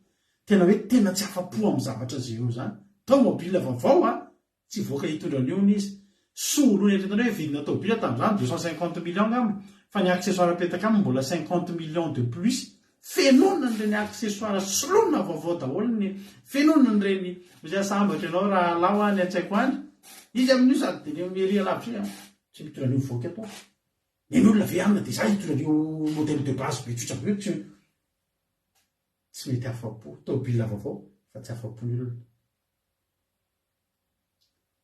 Tena hoe tena tsy afa-po amin'ny zavatra izay eo izany. Tomobile vaovao an! Tsy hivoaka hitondra an'io hono izy. Soa aloha eritreretina hoe vidina tomobile tamin'izany 250 millions angamba, fa ny accessoire apetaka aminy mbola 50 millions de plus. Fenoina an'ireny accessoires soloina vaovao daholo ny fenoina an'ireny ozy aho sambatra ianao rahalahy hoa any an-tsaiko any izy amin'io sady dia le ery alavitra io tsy mitondra an'io mivoaka eto aho ny olona ve amina dia za hitondra an'io modèle de base be tsotra be io tsy tsy mety afa-po tôbila vaovao fa tsy afa-po ny olona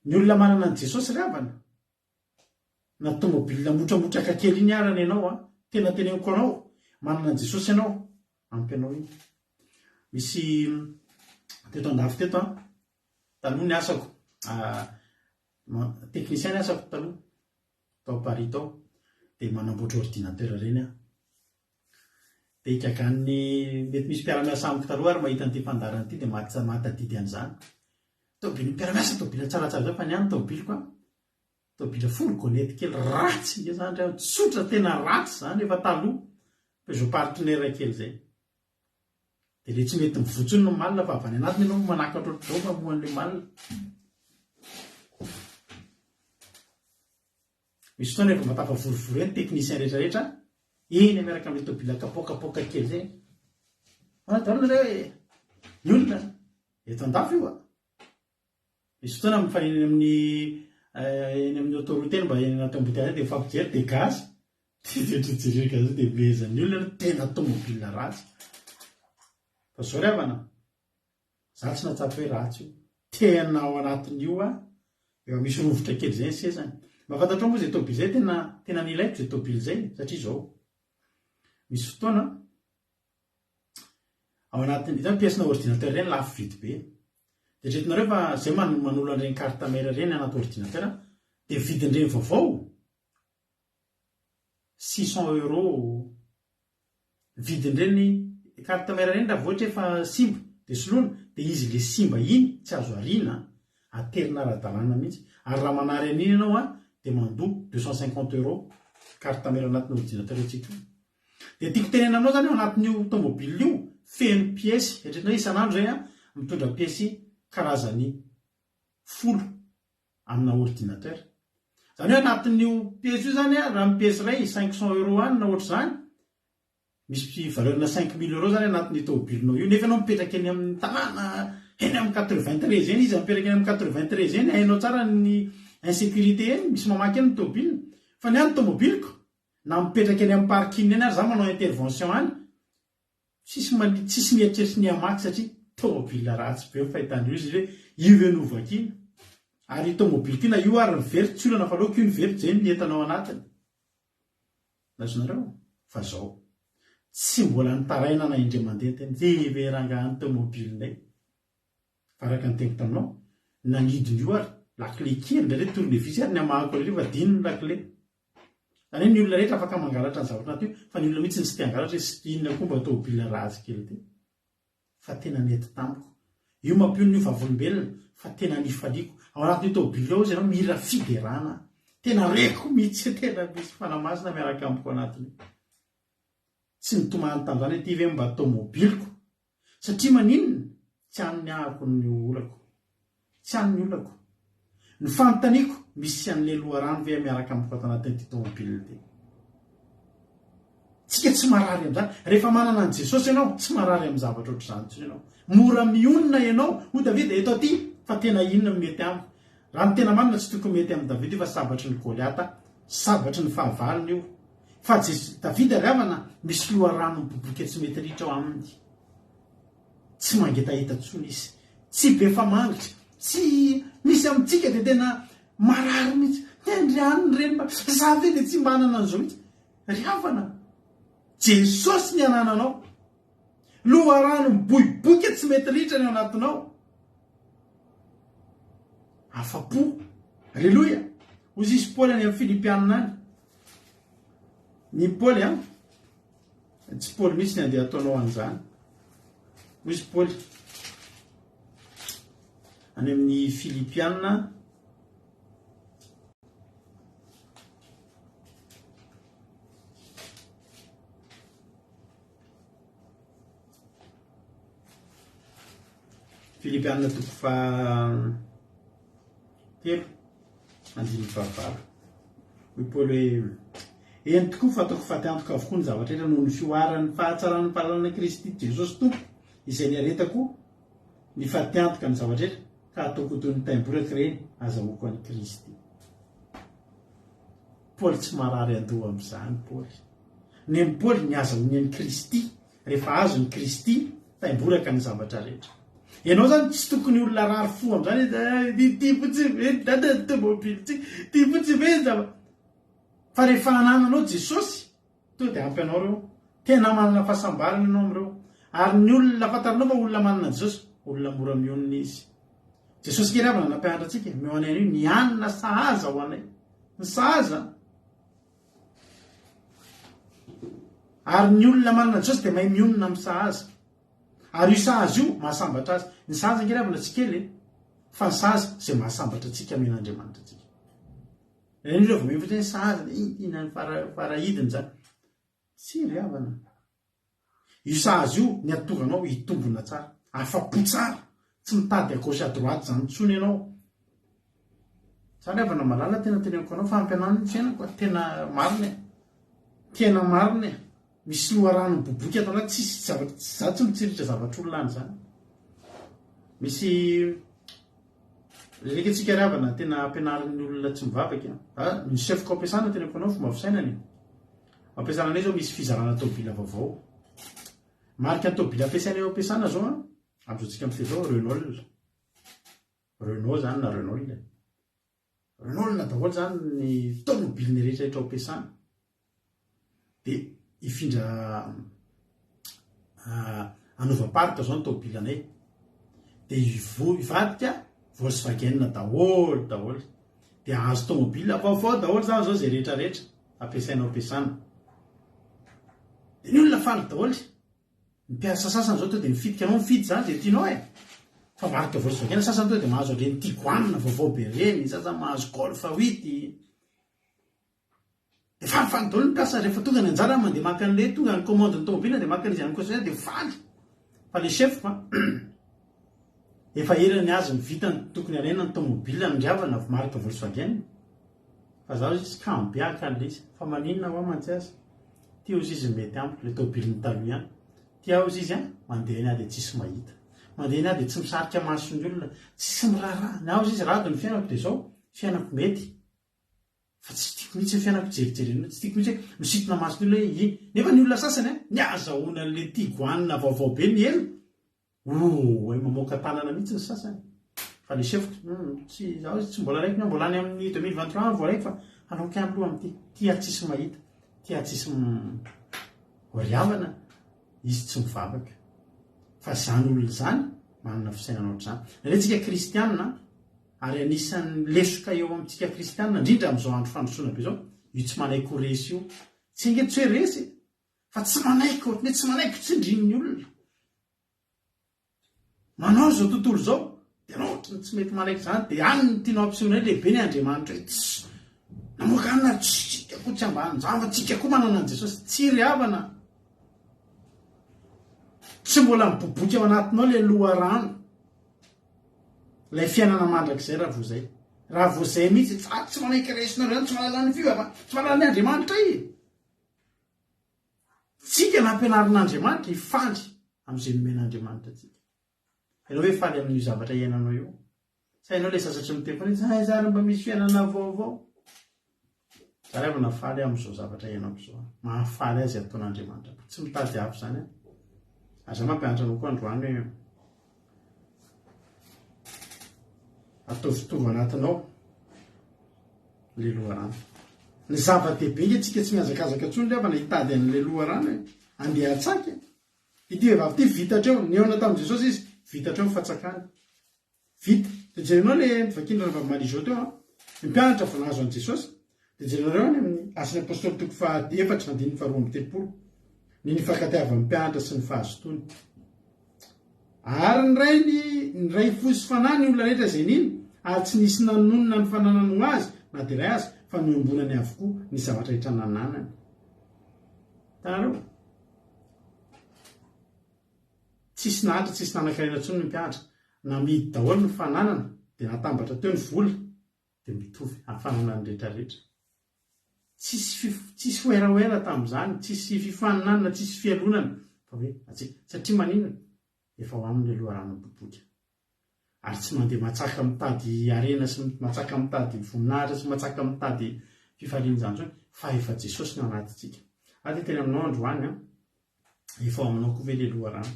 ny olona manana an'i Jesosy ry havana Na tomobile motramotraka kely iny arany ianao an, tena teneniko anao, manana an'i Jesosy ianao, ampy anao iny. Misy teto andafy teto an, taloha ny asako, technicien ny asako taloha, tao Paris tao, dia manamboatra ordinateur ireny aho. Dia igagan'ny, mety misy mpiara-miasa amiko taloha ary mahita an'ity fandaharana ity dia mahatadidy an'izany. Tobilin'ny mpiara-miasa, tobile tsaratsara zao fa ny ahy ny tobiliko an, Tôbila fourgonnette kely ratsy nge zany ry tsotra tena ratsy zany efa taloha Peugeot partenaire kely zay. De le tsy mety mivoa tsony ny malle fa avy any anatiny ianao manakatra ohatr'izao mamoha an'le malle. Misy fotoana efa mba tafavorivory eny technicien rehetra rehetra eny miaraka amin'le tôbila kapoakapoaka kely zay. Manao daholo nareo e! Ny olona eto andafy io a! Misy fotoana mifanena eny amin'ny eny amin'ny autoroute eny mba eny anaty embouteillage eny dia mifampijery dia gasy dia dia jerena gasy dia mehezan'ny olona aloha tena tomobile ratsy. Fa zao ry havana, za tsy nahatsapa hoe ratsy io. Tena ao anatin'io aho, efa misy rovitra kely zay ny sezany. Mba fantatrao moa izay tobile izay tena tena nilaiko izay tobile izay satria zao. Misy fotoana Ao anatin'ny, hitanao pièce-na ordinateur ireny lafo vidy be. Dia eritreretinareo fa izay manolo an'ireny carte mère ireny anaty ordinateur dia vidin'ireny vaovao 600 euros. Vidin'ireny carte mère ireny raha vao ohatra efa simba dia soloina dia izy ilay simba iny tsy azo ariana, aterina ara-dalàna mihitsy. Ary raha manary an'iny ianao an dia mandoa 250 euros carte mère anatin'ny ordinateur antsika io. Dia tiako tenenina aminao zany ao anatin'io tomobile io feno piesy, eritreretinao isan'andro zay an, mitondra piesy karazany folo amina ordinateur. Zany hoe anatin'io piesy io zany an, raha ny piesy iray 500 euros any na ohatr'izany, misy valeur-na 5000 euros zany anatin'io tomobilinao io, nefa ianao mipetraka eny amin'ny tanàna eny amin'ny 93 eny, iza mipetraka eny amin'ny 93 eny, hainao tsara ny insécurité eny, misy mamaky eny ny tomobile. Fa ny ahy ny tomobiliko, Na mipetraka eny amin'ny parking eny ary za manao intervention any, tsisy mani, tsisy mieritreritra ny hamaky satria tomobile ratsy be ny fahitana io izy hoe io ve no hovakiana? Ary io tomobile io na io ary ny very tsy olana fa aleoko io ny very toy izay ny entana ao anatiny. Azonareo? Fa zao, tsy mbola nitaraina na indray mandeha teny, ty ve rangaha ny tomobilenay? Fa araka ny teniko taminao, nanidina io ary, lakile kely, indraindray tournevis ary ny hamahako an'io fa adino ny lakile. Izany hoe ny olona rehetra afaka mangalatra ny zavatra anaty io, fa ny olona mihitsy no tsy te hangalatra hoe sy inona koa mba tômôbila ratsy kely ity. Fa tena nety tamiko. Io mampionona io vavolombelona. Fa tena nifaliako. Ao anatin'io tôbily ao izy ianao mihira fiderana. Tena reko mihitsy tena misy Fanahy Masina miaraka amiko ao anatin'io. Tsy nitomany tamin'izany hoe ity ve mba tômôbiliko. Satria maninona? Tsy any ny ahako ny olako. Tsy any ny olako. Ny fanontaniako, misy an'ilay loharano ve miaraka amiko ato anatin'ity tômôbila ity? Tsika tsy marary amin'izany. Rehefa manana an'i Jesosy ianao, tsy marary amin'ny zavatra ohatr'izany intsony ianao. Mora mionona ianao. Hoy Davida, eto aty, fa tena inona no mety amiko? Raha ny tena marina, tsy tokony mety amin'i Davida io fa sabatry ny Goliata, sabatry ny fahavalony io. Fa Jes, Davida ry havana, misy loharano miboiboika tsy mety ritra ao aminy. Tsy mangetaheta intsony izy. Tsy be famangitra. Tsy misy amintsika dia tena marary mihitsy. Tendry any ny reny mba, za ve dia tsy mba hanana an'izao mihitsy. Ry havana, Jesosy ny anananao. Loharano miboiboika tsy mety ritra ny ao anatinao. Afa-po. Aleloia. Hoy izy Paoly any amin'ny Filipianina any. Ny Paoly an, tsy Paoly mihitsy ny andeha ataonao an'izany. Hoy izy Paoly any amin'ny Filipianina Filipianina toko faha telo andininy fahavalo. Hoy Paoly hoe, Eny tokoa fa ataoko faty antoka avokoa ny zavatra rehetra noho ny fihoaran'ny fahatsaran'ny fahalalana Kristy Jesosy Tompo, izay niaretako ny faty antoka ny zavatra rehetra, ka ataoko ho toy ny taim-boraka ireny, azahoako an'i Kristy. Paoly tsy marary an-doha amin'izany Paoly. Nen'i Paoly ny azahoany an'i Kristy, rehefa azony Kristy, taim-boraka ny zavatra rehetra. Ianao izany tsy tokony olona rary fo amin'izany hoe ity fotsiny ve ny dada ny tomobilintsika, ity fotsiny ve ny zava. Fa rehefa anananao Jesosy, tonga dia ampy anao ireo. Tena manana fahasambarana ianao amin'ireo. Ary ny olona fantarinao fa olona manana an'i Jesosy, olona mora mionona izy. Jesosy kely havana nampianatra antsika, omeo anay anio ny hanina sahaza ho anay. Ny sahaza. Ary ny olona manana an'i Jesosy dia mahay mionona amin'ny sahaza. Ary io sahaza io mahasambatra azy. Ny sahaza ange ry havana tsy kely e. Fa ny sahaza izay mahasambatra antsika amen'Andriamanitra antsika. Ireny ireo vao mihevitra hoe sahaza, inona ny fara hidiny izany. Tsia ry havana. Io sahaza io ny hahatonga anao hitombina tsara, afa-po tsara, tsy mitady à gauche à droite izany intsony ianao. Za ry havana malala tena teneniko anao fa ampy anah ny fiainako a, tena marina e, tena marina e, misy loharano miboiboika ato anaty, tsisy zavatra, za tsy mitsiritra zavatr'olona any zany. Misy Reraka antsika ry havana, tena ampianarin'ny olona tsy mivavaka a, ny chef-ko ampiasana teneniko anao fomba fisainana e. Ampiasana anay zao misy fizarana tôbila vaovao. Marika ny tôbila ampiasaina eo ampiasana zao an, amin'izao tsika miteny zao Renault. Renault zany na Renault e. Renault daholo zany ny tômôbiliny rehetra rehetra ao ampiasana. Dia hifindra hanova parc zao ny tômôbilanay. Dia hivadika Volkswagen daholo daholo. Dia hahazo tômôbila vaovao daholo zany zao zay rehetra rehetra. Ampiasaina ao ampiasana. Dia ny olona faly daholo. Ny mpiasa sasany zao tonga dia mifidy anao mifidy zany zay tianao e. Fa marika Volkswagen ny sasany tonga dia mahazo an'ireny Tiguan vaovao be ireny, ny sasany mahazo Golf huit. Dia falifaly daholo ny mpiasa rehefa tonga ny anjara mandeha maka an'ilay tonga ny commande ny tomobile dia maka an'izy any concessionnaire dia faly. Fa le chef fa efa ela ny azy ny vitany tokony alaina ny tomobile ny ry havana marika Volkswagen. Fa zaho izy kamo be haka an'ilay izy. Fa maninona hoa mantsy aza? Ty ozy izy mety amiko, ilay tomobiliny taloha ihany. Ty aho ozy izy an, mandeha eny aho dia tsisy mahita. Mandeha eny aho dia tsy misarika mason'ny olona, tsisy miraharaha. Ny ahy ozy izy rado ny fiainako dia izao, fiainako mety. Fa tsy tiako mihitsy ny fiainako jerijerena, tsy tiako mihitsy hoe misintona mason'ny olona hoe iny. Nefa ny olona sasany an, ny ahazahoana an'ilay Tiguan vaovao be ny ela, Ooh, hay mamoaka tanana mihitsy ny sasany. Fa le chef-ko, hum, tsy, zaho izy tsy mbola raikiny aho, mbola any amin'ny 2023 aho vao raiko fa hanaoko ihany aloha amin'ity. Ty aho tsisy mahita, ty aho tsisy ry havana, izy tsy mivavaka. Fa zany olona zany, manana fisainana ohatr'izany. Nareo tsika kristianina, ary anisan'ny lesoka eo amintsika kristianina, indrindra amin'izao andro fandrosoana be izao, io tsy manaiky ho resy io. Tsy ange tsy hoe resy e, fa tsy manaiky, ohatran'ny hoe tsy manaiky ho tsindrin'ny olona. Manao izao tontolo izao. Dia ianao ohatry ny tsy mety manaiky izany, dia any no tianao hampisehoana hoe lehibe ny Andriamanitra hoe tsy namoaka anona, tsy tsika koa tsy ambanin-java, tsika koa manana an'i Jesosy. Tsy ry havana. Tsy mbola miboiboika ao anatinao ilay loharano. Ilay fiainana mandrakizay raha vao izay. Raha vao izay mihitsy, za tsy manaiky resinareo zany, tsy mahalala ny fivavahana, tsy mahalala ny Andriamanitra e. Tsika nampianarin'Andriamanitra hifaly amin'izay nomen'Andriamanitra antsika. Ianao ve faly amin'io zavatra iainanao io? Sa ianao ilay sasatry miteny foana hoe aiza ary mba misy fiainana vaovao? Za ry havana faly amin'izao zavatra iainako izao. Mahafaly ahy izay ataon'Andriamanitra. Tsy mitady hafa izany aho. Ary za mampianatra anao koa androany hoe ataovy anatinao le loharano. Ny zava-dehibe nge tsika tsy mihazakazaka intsony ry havana hitady an'ilay loharano e. Andeha hatsaka e. Ity vehivavy ity vita hatreo, nihaona tamin'i Jesosy izy, vita hatreo ny fatsakany. Vita. Dia jerenao le novakian'i Rahavavy Marijo teo an. Ny mpianatra vao nahazo an'i Jesosy. Dia jerenareo any amin'ny Asan'ny Apostoly toko faha efatra andininy faha 32. Ny nifankatiavan'ny mpianatra sy ny fahazotoany. Ary ny rainy, niray fo sy fanahy ny olona rehetra izay nino, ary tsy nisy nanonona ny fananany ho azy na dia iray aza, fa niombonany avokoa ny zavatra rehetra nananany. Hitanareo? Tsisy nahantra tsisy nanankarena intsony ny mpianatra, namidy daholo ny fananana dia natambatra teo ny vola dia mitovy amin'ny fananany rehetra rehetra. Tsisy fif tsisy werawera tamin'izany, tsisy fifaninanana, tsisy fialonana fa hoe antsika satria maninona? Efa ao aminy ilay loharano miboiboika. Ary tsy mandeha matsaka mitady harena sy matsaka mitady voninahitra sy matsaka mitady fifaliana izany intsony fa efa Jesosy no anatintsika. Aho dia teny aminao androany an, Efa ao aminao koa ve le loharano?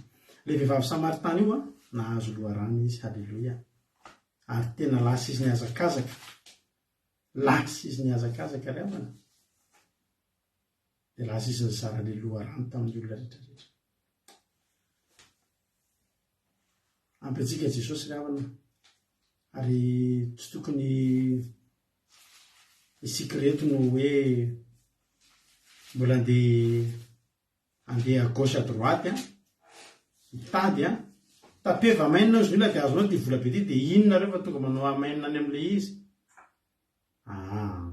Le vehivavy samaritana io an, nahazo loharano izy, haleloia. Ary tena lasa izy nihazakazaka. Lasa izy nihazakazaka ry havana. Dia lasa izy nizara le loharano tamin'ny olona rehetra rehetra. Ampy antsika Jesosy ry havana. Ary tsy tokony isika ireto no hoe mbola andeha andeha à gauche à droite an, mitady an, tapeva amen ozy ny olona dia azonao ity vola be ity dia iny nareo fa tonga manao amen any amin'ilay izy. Aa,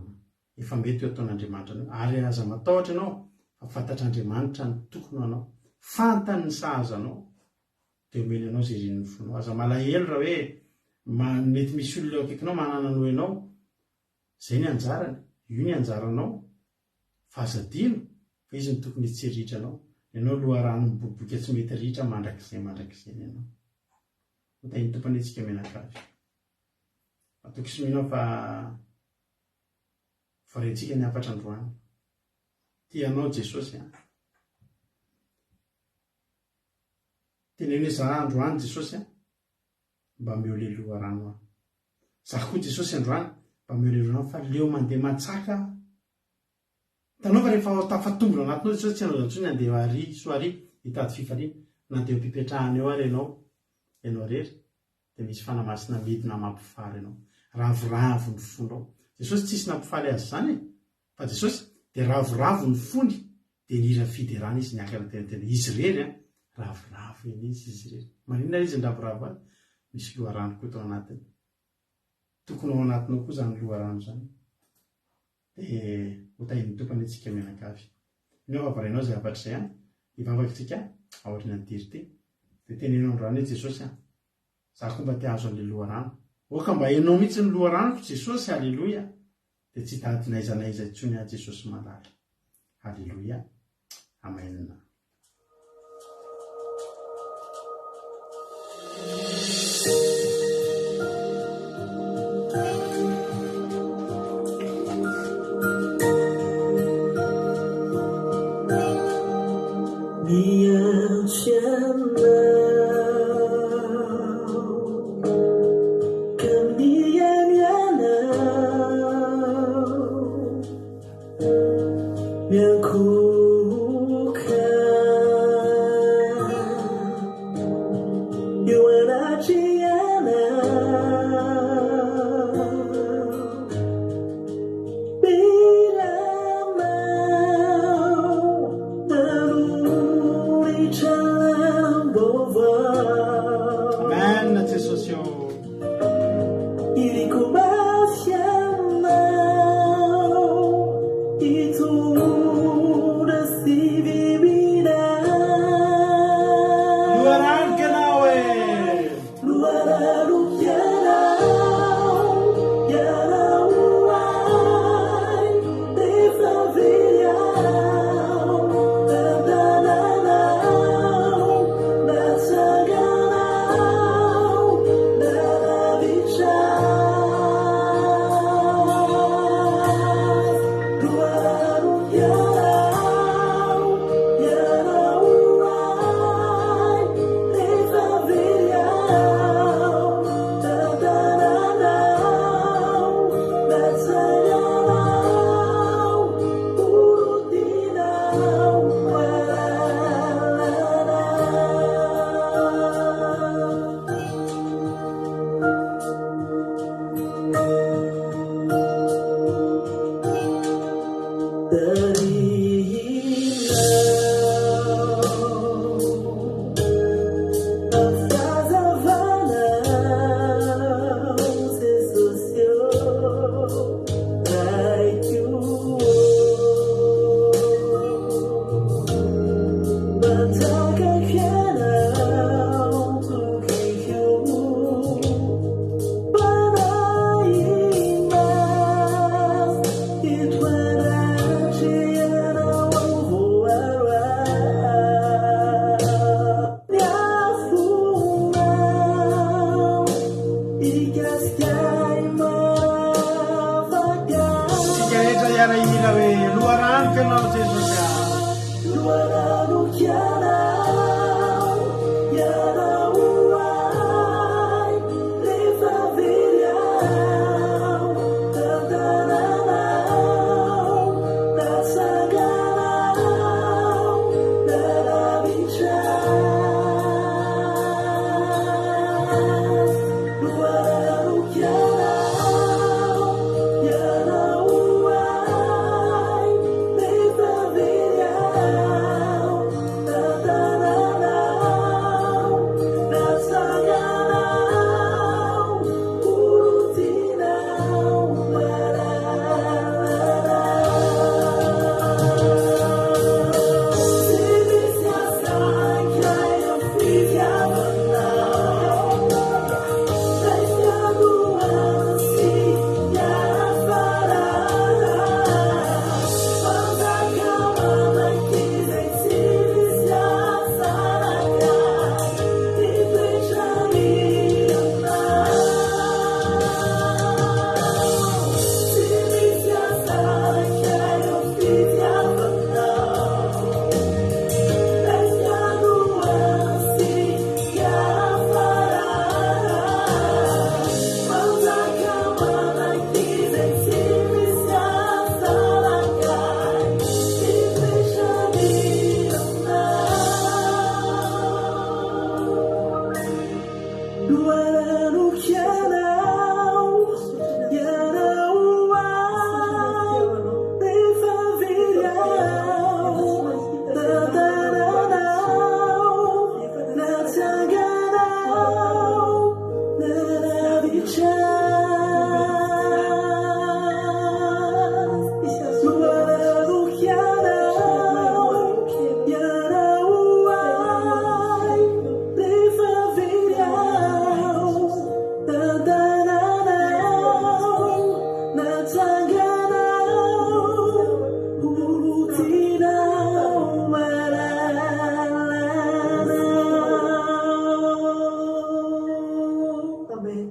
efa mety io ataon'Andriamanitra anao ary aza matahotra ianao fa fantatr'Andriamanitra ny tokony ho anao, fantany ny sahaza anao dia omeny anao izay irin'ny fonao. Aza malahelo raha hoe mety misy olona eo akaikinao manana noho ianao, izay ny anjarany, io ny anjaranao fa aza adino fa izy no tokony hitsiriritra anao, ianao loharano miboiboika tsy mety ritra mandrakizay mandrakizay ny anao. Ho tahin'ny Tompo anie tsika mianakavy. Matoky sy mino aho fa voarentsika ny hafatra androany. Tia anao Jesosy a. Teneno hoe za androany Jesosy a, mba omeo le loharano aho. Za koa Jesosy androany mba omeo le loharano fa leo mandeha mantsaka aho. Hitanao fa rehefa ao tafatombina ao anatinao Jesosy tsy hanao intsony handeha ary sy ary hitady fifaliana na dia eo am-pipetrahana eo ary ianao, ianao irery dia misy Fanahy Masina midina mampifaly anao. Ravoravo ny fonao. Jesosy tsisy nampifaly azy izany e! Fa Jesosy dia ravoravo ny fony dia nihira fiderana izy niakatra teny an-tendrombohitra. Izy irery an! Ravoravo eny izy, izy irery. Maninona izy niravoravo azy? Misy loharano koa tao anatiny. Tokony ao anatinao koa izany loharano izany. Dia ho tahian'ny Tompo anie tsika mianakavy. Mino aho fa voarainao izay hafatra izay an! Hivavaka tsika aorianan'ity hira ity. Dia teneno androany hoe Jesosy an! Za koa mba te hahazo an'ilay loharano. Aoka mba ianao mihitsy ny loharanoko Jesosy, Aleloia! Dia tsy hitady n'aiza n'aiza intsony aho Jesosy malala. Aleloia! Amen. Miantso anao ka mianiana Miankohoka eo anatrehanao Mila anao manoritra lalam-baovao. Amen Jesosy ô. Tsika rehetra hiara-hihira hoe loharanoko ianao Jesosy ah. Loharanoko ianao, ianao ho ahy, rehefa very aho, tantananao, natsanganao, nanamitra Loharanoko ianao, ianao ho ahy, rehefa very aho, tantananao, natsanganao, olon-tianao malalao. Tsy misy hasainga eo fitiavanao, Ilay fiandohana sy fiafarana, Mpanjaka mandrakizay tsy misy hasaraka, Hitoetra aminao. Tsy misy hasaraka eo fitiavanao, Ilay fiandohana sy fiafarana, Mpanjaka mandrakizay tsy misy hasaraka, Hitoetra aminao. Loharanoko ianao, ianao ho ahy, rehefa very aho, tantananao, natsanganao, nanavitra ahy. Loharanoko ianao, ianao ho ahy, rehefa very aho, tantananao, natsanganao, olon-tianao malalanao. Amen.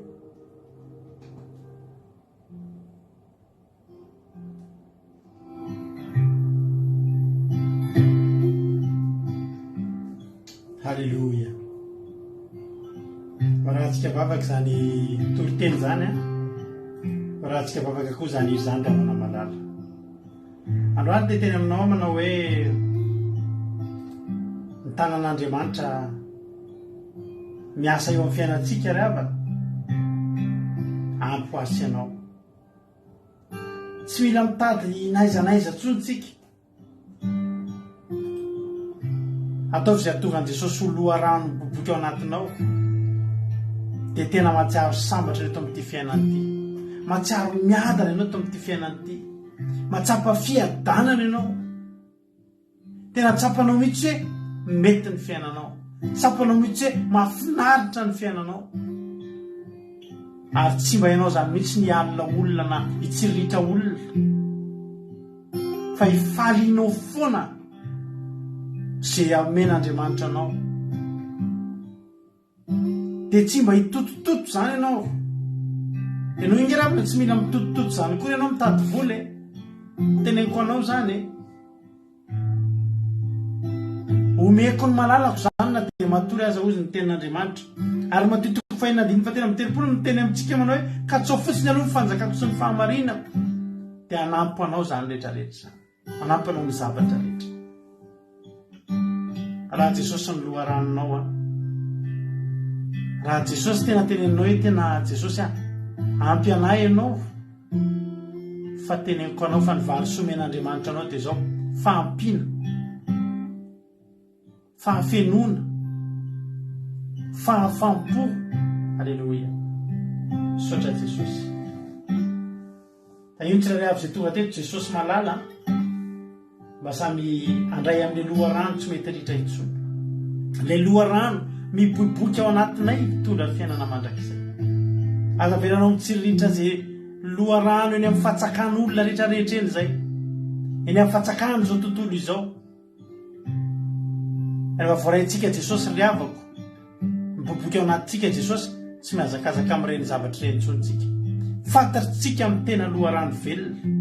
Haleloia. Rahantsika vavaka izany toriteny izany an. Rahantsika vavaka koa izany hira izany ravana malala. Androany dia teny aminao manao hoe ny tanan'Andriamanitra miasa eo amin'ny fiainantsika ry havana. Ampy ho azy sy anao. Tsy mila mitady n'aiza n'aiza intsony tsika. Ataovy izay hahatonga an'i Jesosy ho loharano miboiboika ao anatinao. Dia tena mahatsiaro sambatra eto amin'ity fiainana ity. Mahatsiaro miadana ianao eto amin'ity fiainana ity. Mahatsapa fiadanana ianao. Tena tsapanao mihitsy hoe mety ny fiainanao. Tsapanao mihitsy hoe mahafinaritra ny fiainanao. Ary tsy mba ianao izany mihitsy ny hialona olona na hitsiriritra olona. Fa hifalianao foana izay amen'Andriamanitra anao. Dia tsy mba hitotototo izany ianao. Ianao ingahy rabina tsy mila mitotototo izany akory ianao mitady vola e. Teneniko anao izany e. Omeko ny malalako izany na dia matory aza hozy ny tenin'Andriamanitra. Ary Matio toko fahenina andininy fahatelo amby 30 miteny amintsika manao hoe katsao fotsiny aloha ny fanjakako sy ny fahamarinako dia hanampy anao izany rehetra rehetra izany. Hanampy anao ny zavatra rehetra. Raha Jesosy ny loharanonao an. Raha Jesosy tena teneninao hoe tena Jesosy an, ampy anah ianao fa teneniko anao fa ny valisoa omen'Andriamanitra anao dia izao, fahampiana, fahafenoana, fahafampo. Aleloia. Misaotra Jesosy. Tahio ny tsirairay avy izay tonga teto Jesosy malala an. Mba samy handray amin'ilay loharano tsy mety ritra intsony. Ilay loharano miboiboika ao anatinay hitondra fiainana mandrakizay. Aza avelanao mitsiriritra izay loharano eny amin'ny fatsakan'olona rehetra rehetra eny izay. Eny amin'ny fatsakan'izao tontolo izao. Rehefa voaraintsika Jesosy ry havako, miboiboika ao anatintsika Jesosy, tsy mihazakazaka amin'ireny zavatra ireny intsony tsika. Fantatritsika amin'ny tena loharano velona.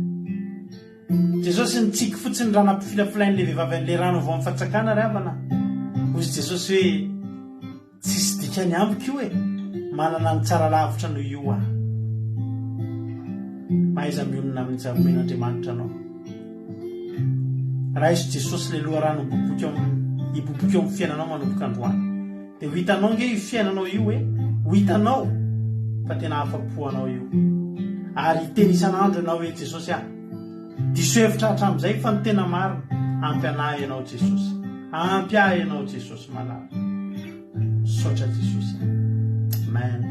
Jesosy nitsiky fotsiny raha nampifilafilain'ilay vehivavy an'ilay rano avy ao amin'ny fatsakana ry havana. Hoy Jesosy hoe, Tsisy dikany amiko io e! Manana ny tsara lavitra noho io aho. Mahaiza mionona amin'ny izay omen'Andriamanitra anao. Raiso Jesosy ilay loharano miboiboika ao amin'ny hiboiboika ao amin'ny fiainanao manomboka androany. Dia ho hitanao ange io fiainanao io e! Ho hitanao fa tena afa-po anao io. Ary hiteny isan'andro ianao hoe Jesosy ah! Diso hevitra hatramin'izay fa ny tena marina, ampy anah ianao Jesosy. Ampy ahy ianao Jesosy malala. Misaotra Jesosy. Amen.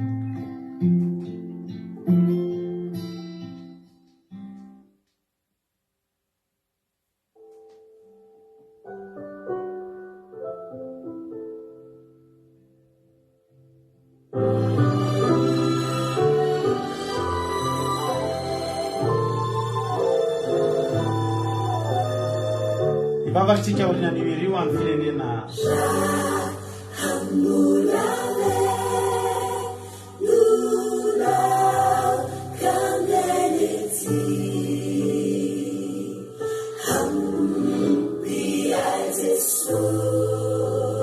Hivavaka isika aorian'io hira io amin'ny firenena.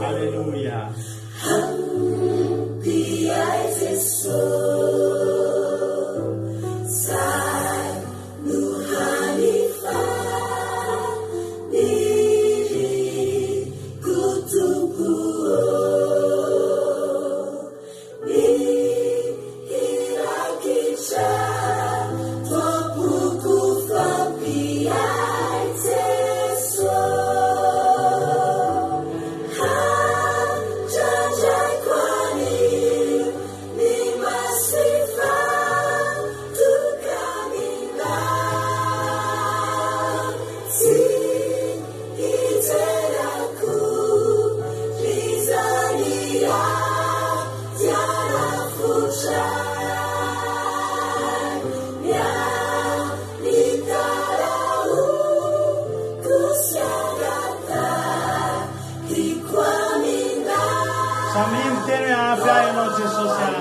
Aleloia. Samia miteny hoe ampy ahy ianao Jesosy ah.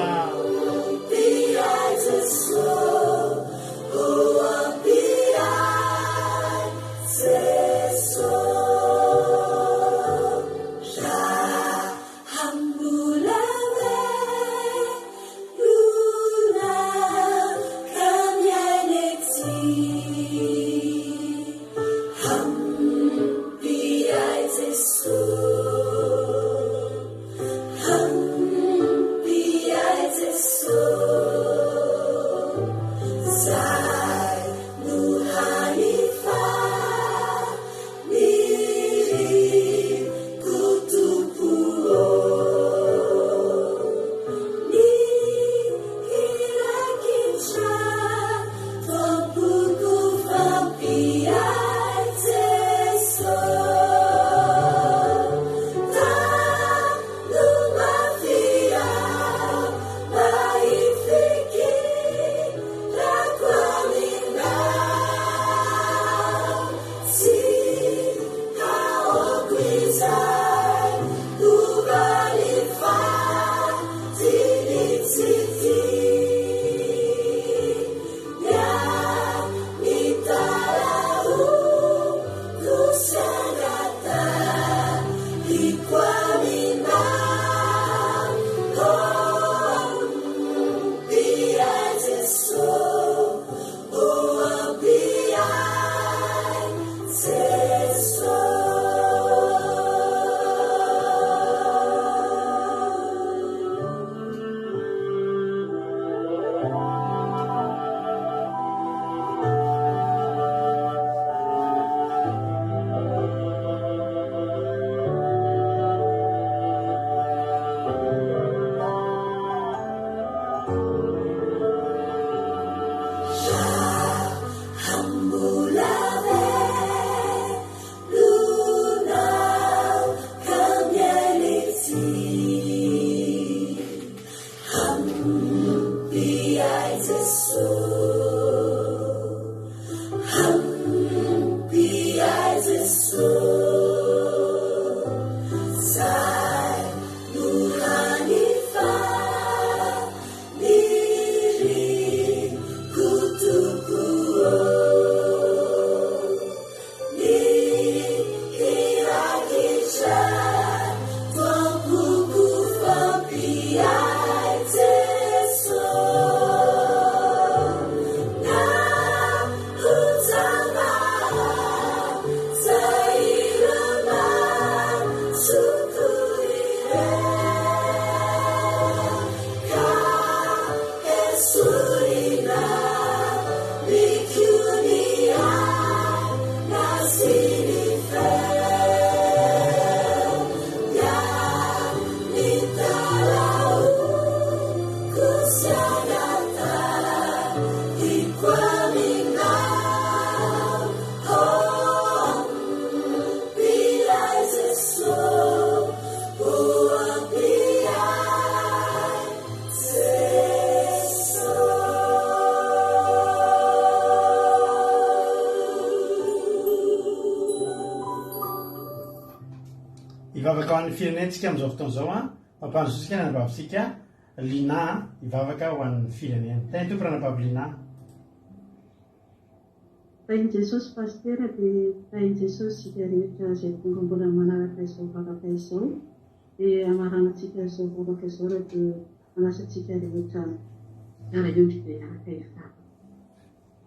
Hivavaka ho an'ny firenentsika amin'izao fotoana izao an, Mampandroso ny anabavintsika Lina hivavaka ho an'ny firenena. Tahin'ny Tompo ranabavy Lina. Tahin'i Jesosy Pasitera dia tahin'i Jesosy isika rehetra izay tonga mbola manaraka izao vavaka izao dia hamaranantsika izao vavaka izao raha dia manasa antsika rehetra hiara-hiondrika hiaraka hivavaka.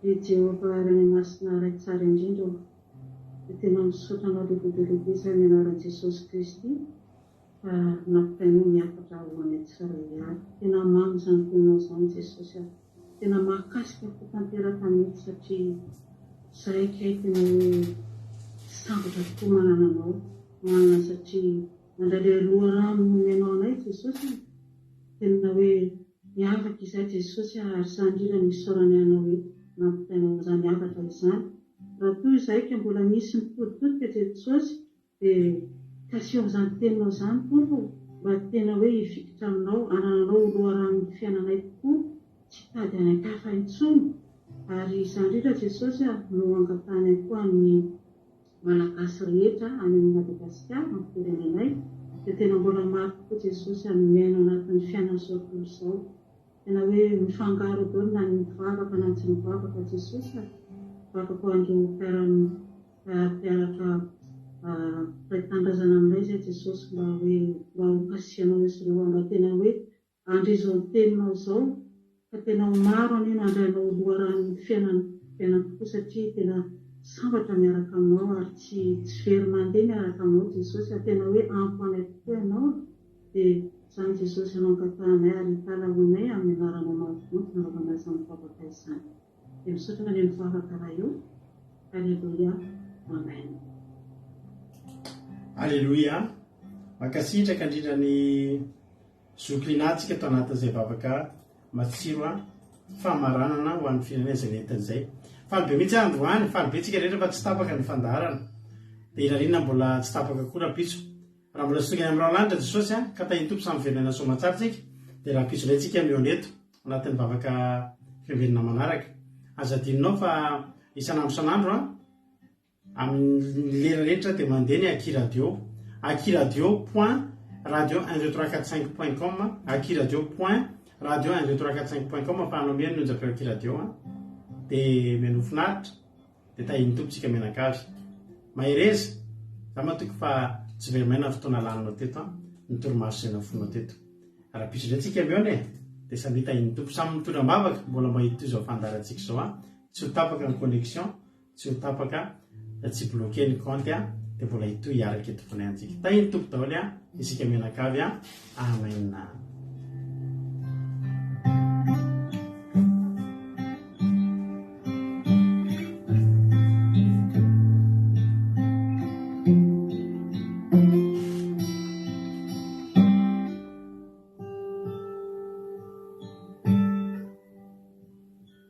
Ry Jehovah Ray Masina Ray tsara indrindra ô, dia tena misaotra Anao lehibe dia lehibe izahay amin'ny anaran'i Jesosy Kristy fa nampitainao ny hafatra ho anay tsirairay avy. Tena mamy izany teninao izany Jesosy a! Tena mahakasika fo tanteraka mihitsy satria izahay kay tena hoe sambatra tokoa manana Anao, manana satria nandray ilay loharano nomenao anay Jesosy a! Tena hoe Miavaka izay Jesosy a ary izany indrindra no isaoranay anao eto nampitainao izany hafatra izany. Raha toa izay ka mbola misy mitoditodika Jesosy dia kasiho amin'izany teninao izany Tompo o, mba tena hoe hifikitra aminao, hanananao ho loharanon'ny fiainanay tokoa, tsy hitady any an-kafa intsony. Ary izany indrindra Jesosy a no angatahanay koa amin'ny Malagasy rehetra any amin'i Madagasikara, amin'ny firenenay, dia tena mbola maro tokoa Jesosy a no miaina anatin'ny fiainan'izao tontolo izao. Tena hoe mifangaro eo daholo na ny mivavaka na ny tsy mivavaka Jesosy a. Mivavaka ho an'ireo mpiara mpiaraka mpiray tanindrazana aminay izay Jesosy mba hoe mba ho kasihanao izy ireo mba tena hoe Handre izao teninao izao fa tena ho maro anie no handray anao ho loharanon'ny fiainana fiainany tokoa satria tena sambatra miaraka aminao ary tsy tsy very mandeha miaraka aminao Jesosy a tena hoe ampy ho anay tokoa ianao dia izany Jesosy anao angatahanay ary italahoanay amin'ny anaranao mahavonjy nanaovana izany vavaka izany dia misaotra ny mivavaka Ray o Alléluia Amen. Alléluia Mankasitraka indrindra ny Zoky Lina tsika ato anatin'izay vavaka matsiro a famaranana ho an'ny firenena izay nentiny izay. Faly be mihitsy aho androany, faly be tsika rehetra fa tsy tapaka ny fandaharana. Dia irariana mbola tsy tapaka koa rahampitso. Raha mbola tsy tonga any amin'ny rahona-lanitra Jesosy a, ka tahin'ny Tompo samy velona aina soamantsara tsika, dia rahampitso indray tsika mihaona eto anatin'ny vavaka fiambenana manaraka. Aza adinonao fa isan'andro isan'andro a, Amin'ny lera rehetra dia mandeha ny Aky Radio, akiradio point radio un deux trois quatre cinq point com, akiradio point radio un deux trois quatre cinq point com afahanao mihaino ny onjam-peo Aky Radio an. Dia mihainoa finaritra, dia tahian'ny Tompo tsika mianakavy. Mahereza, za matoky fa tsy very maina ny fotoana laninao teto an, ny torimaso izay nafoinao teto. Rahampitso indray tsika mihaona e, dia samia tahian'ny Tompo, samy mitondra am-bavaka, mbola mba hitohy izao fandaharantsika izao an, tsy ho tapaka ny connexion, Tsy ho tapaka tsy bloquer ny compte a dia mbola hitohy hiaraka eto foana ihany tsika. Tahin'ny Tompo daholo a isika mianakavy a. Amen.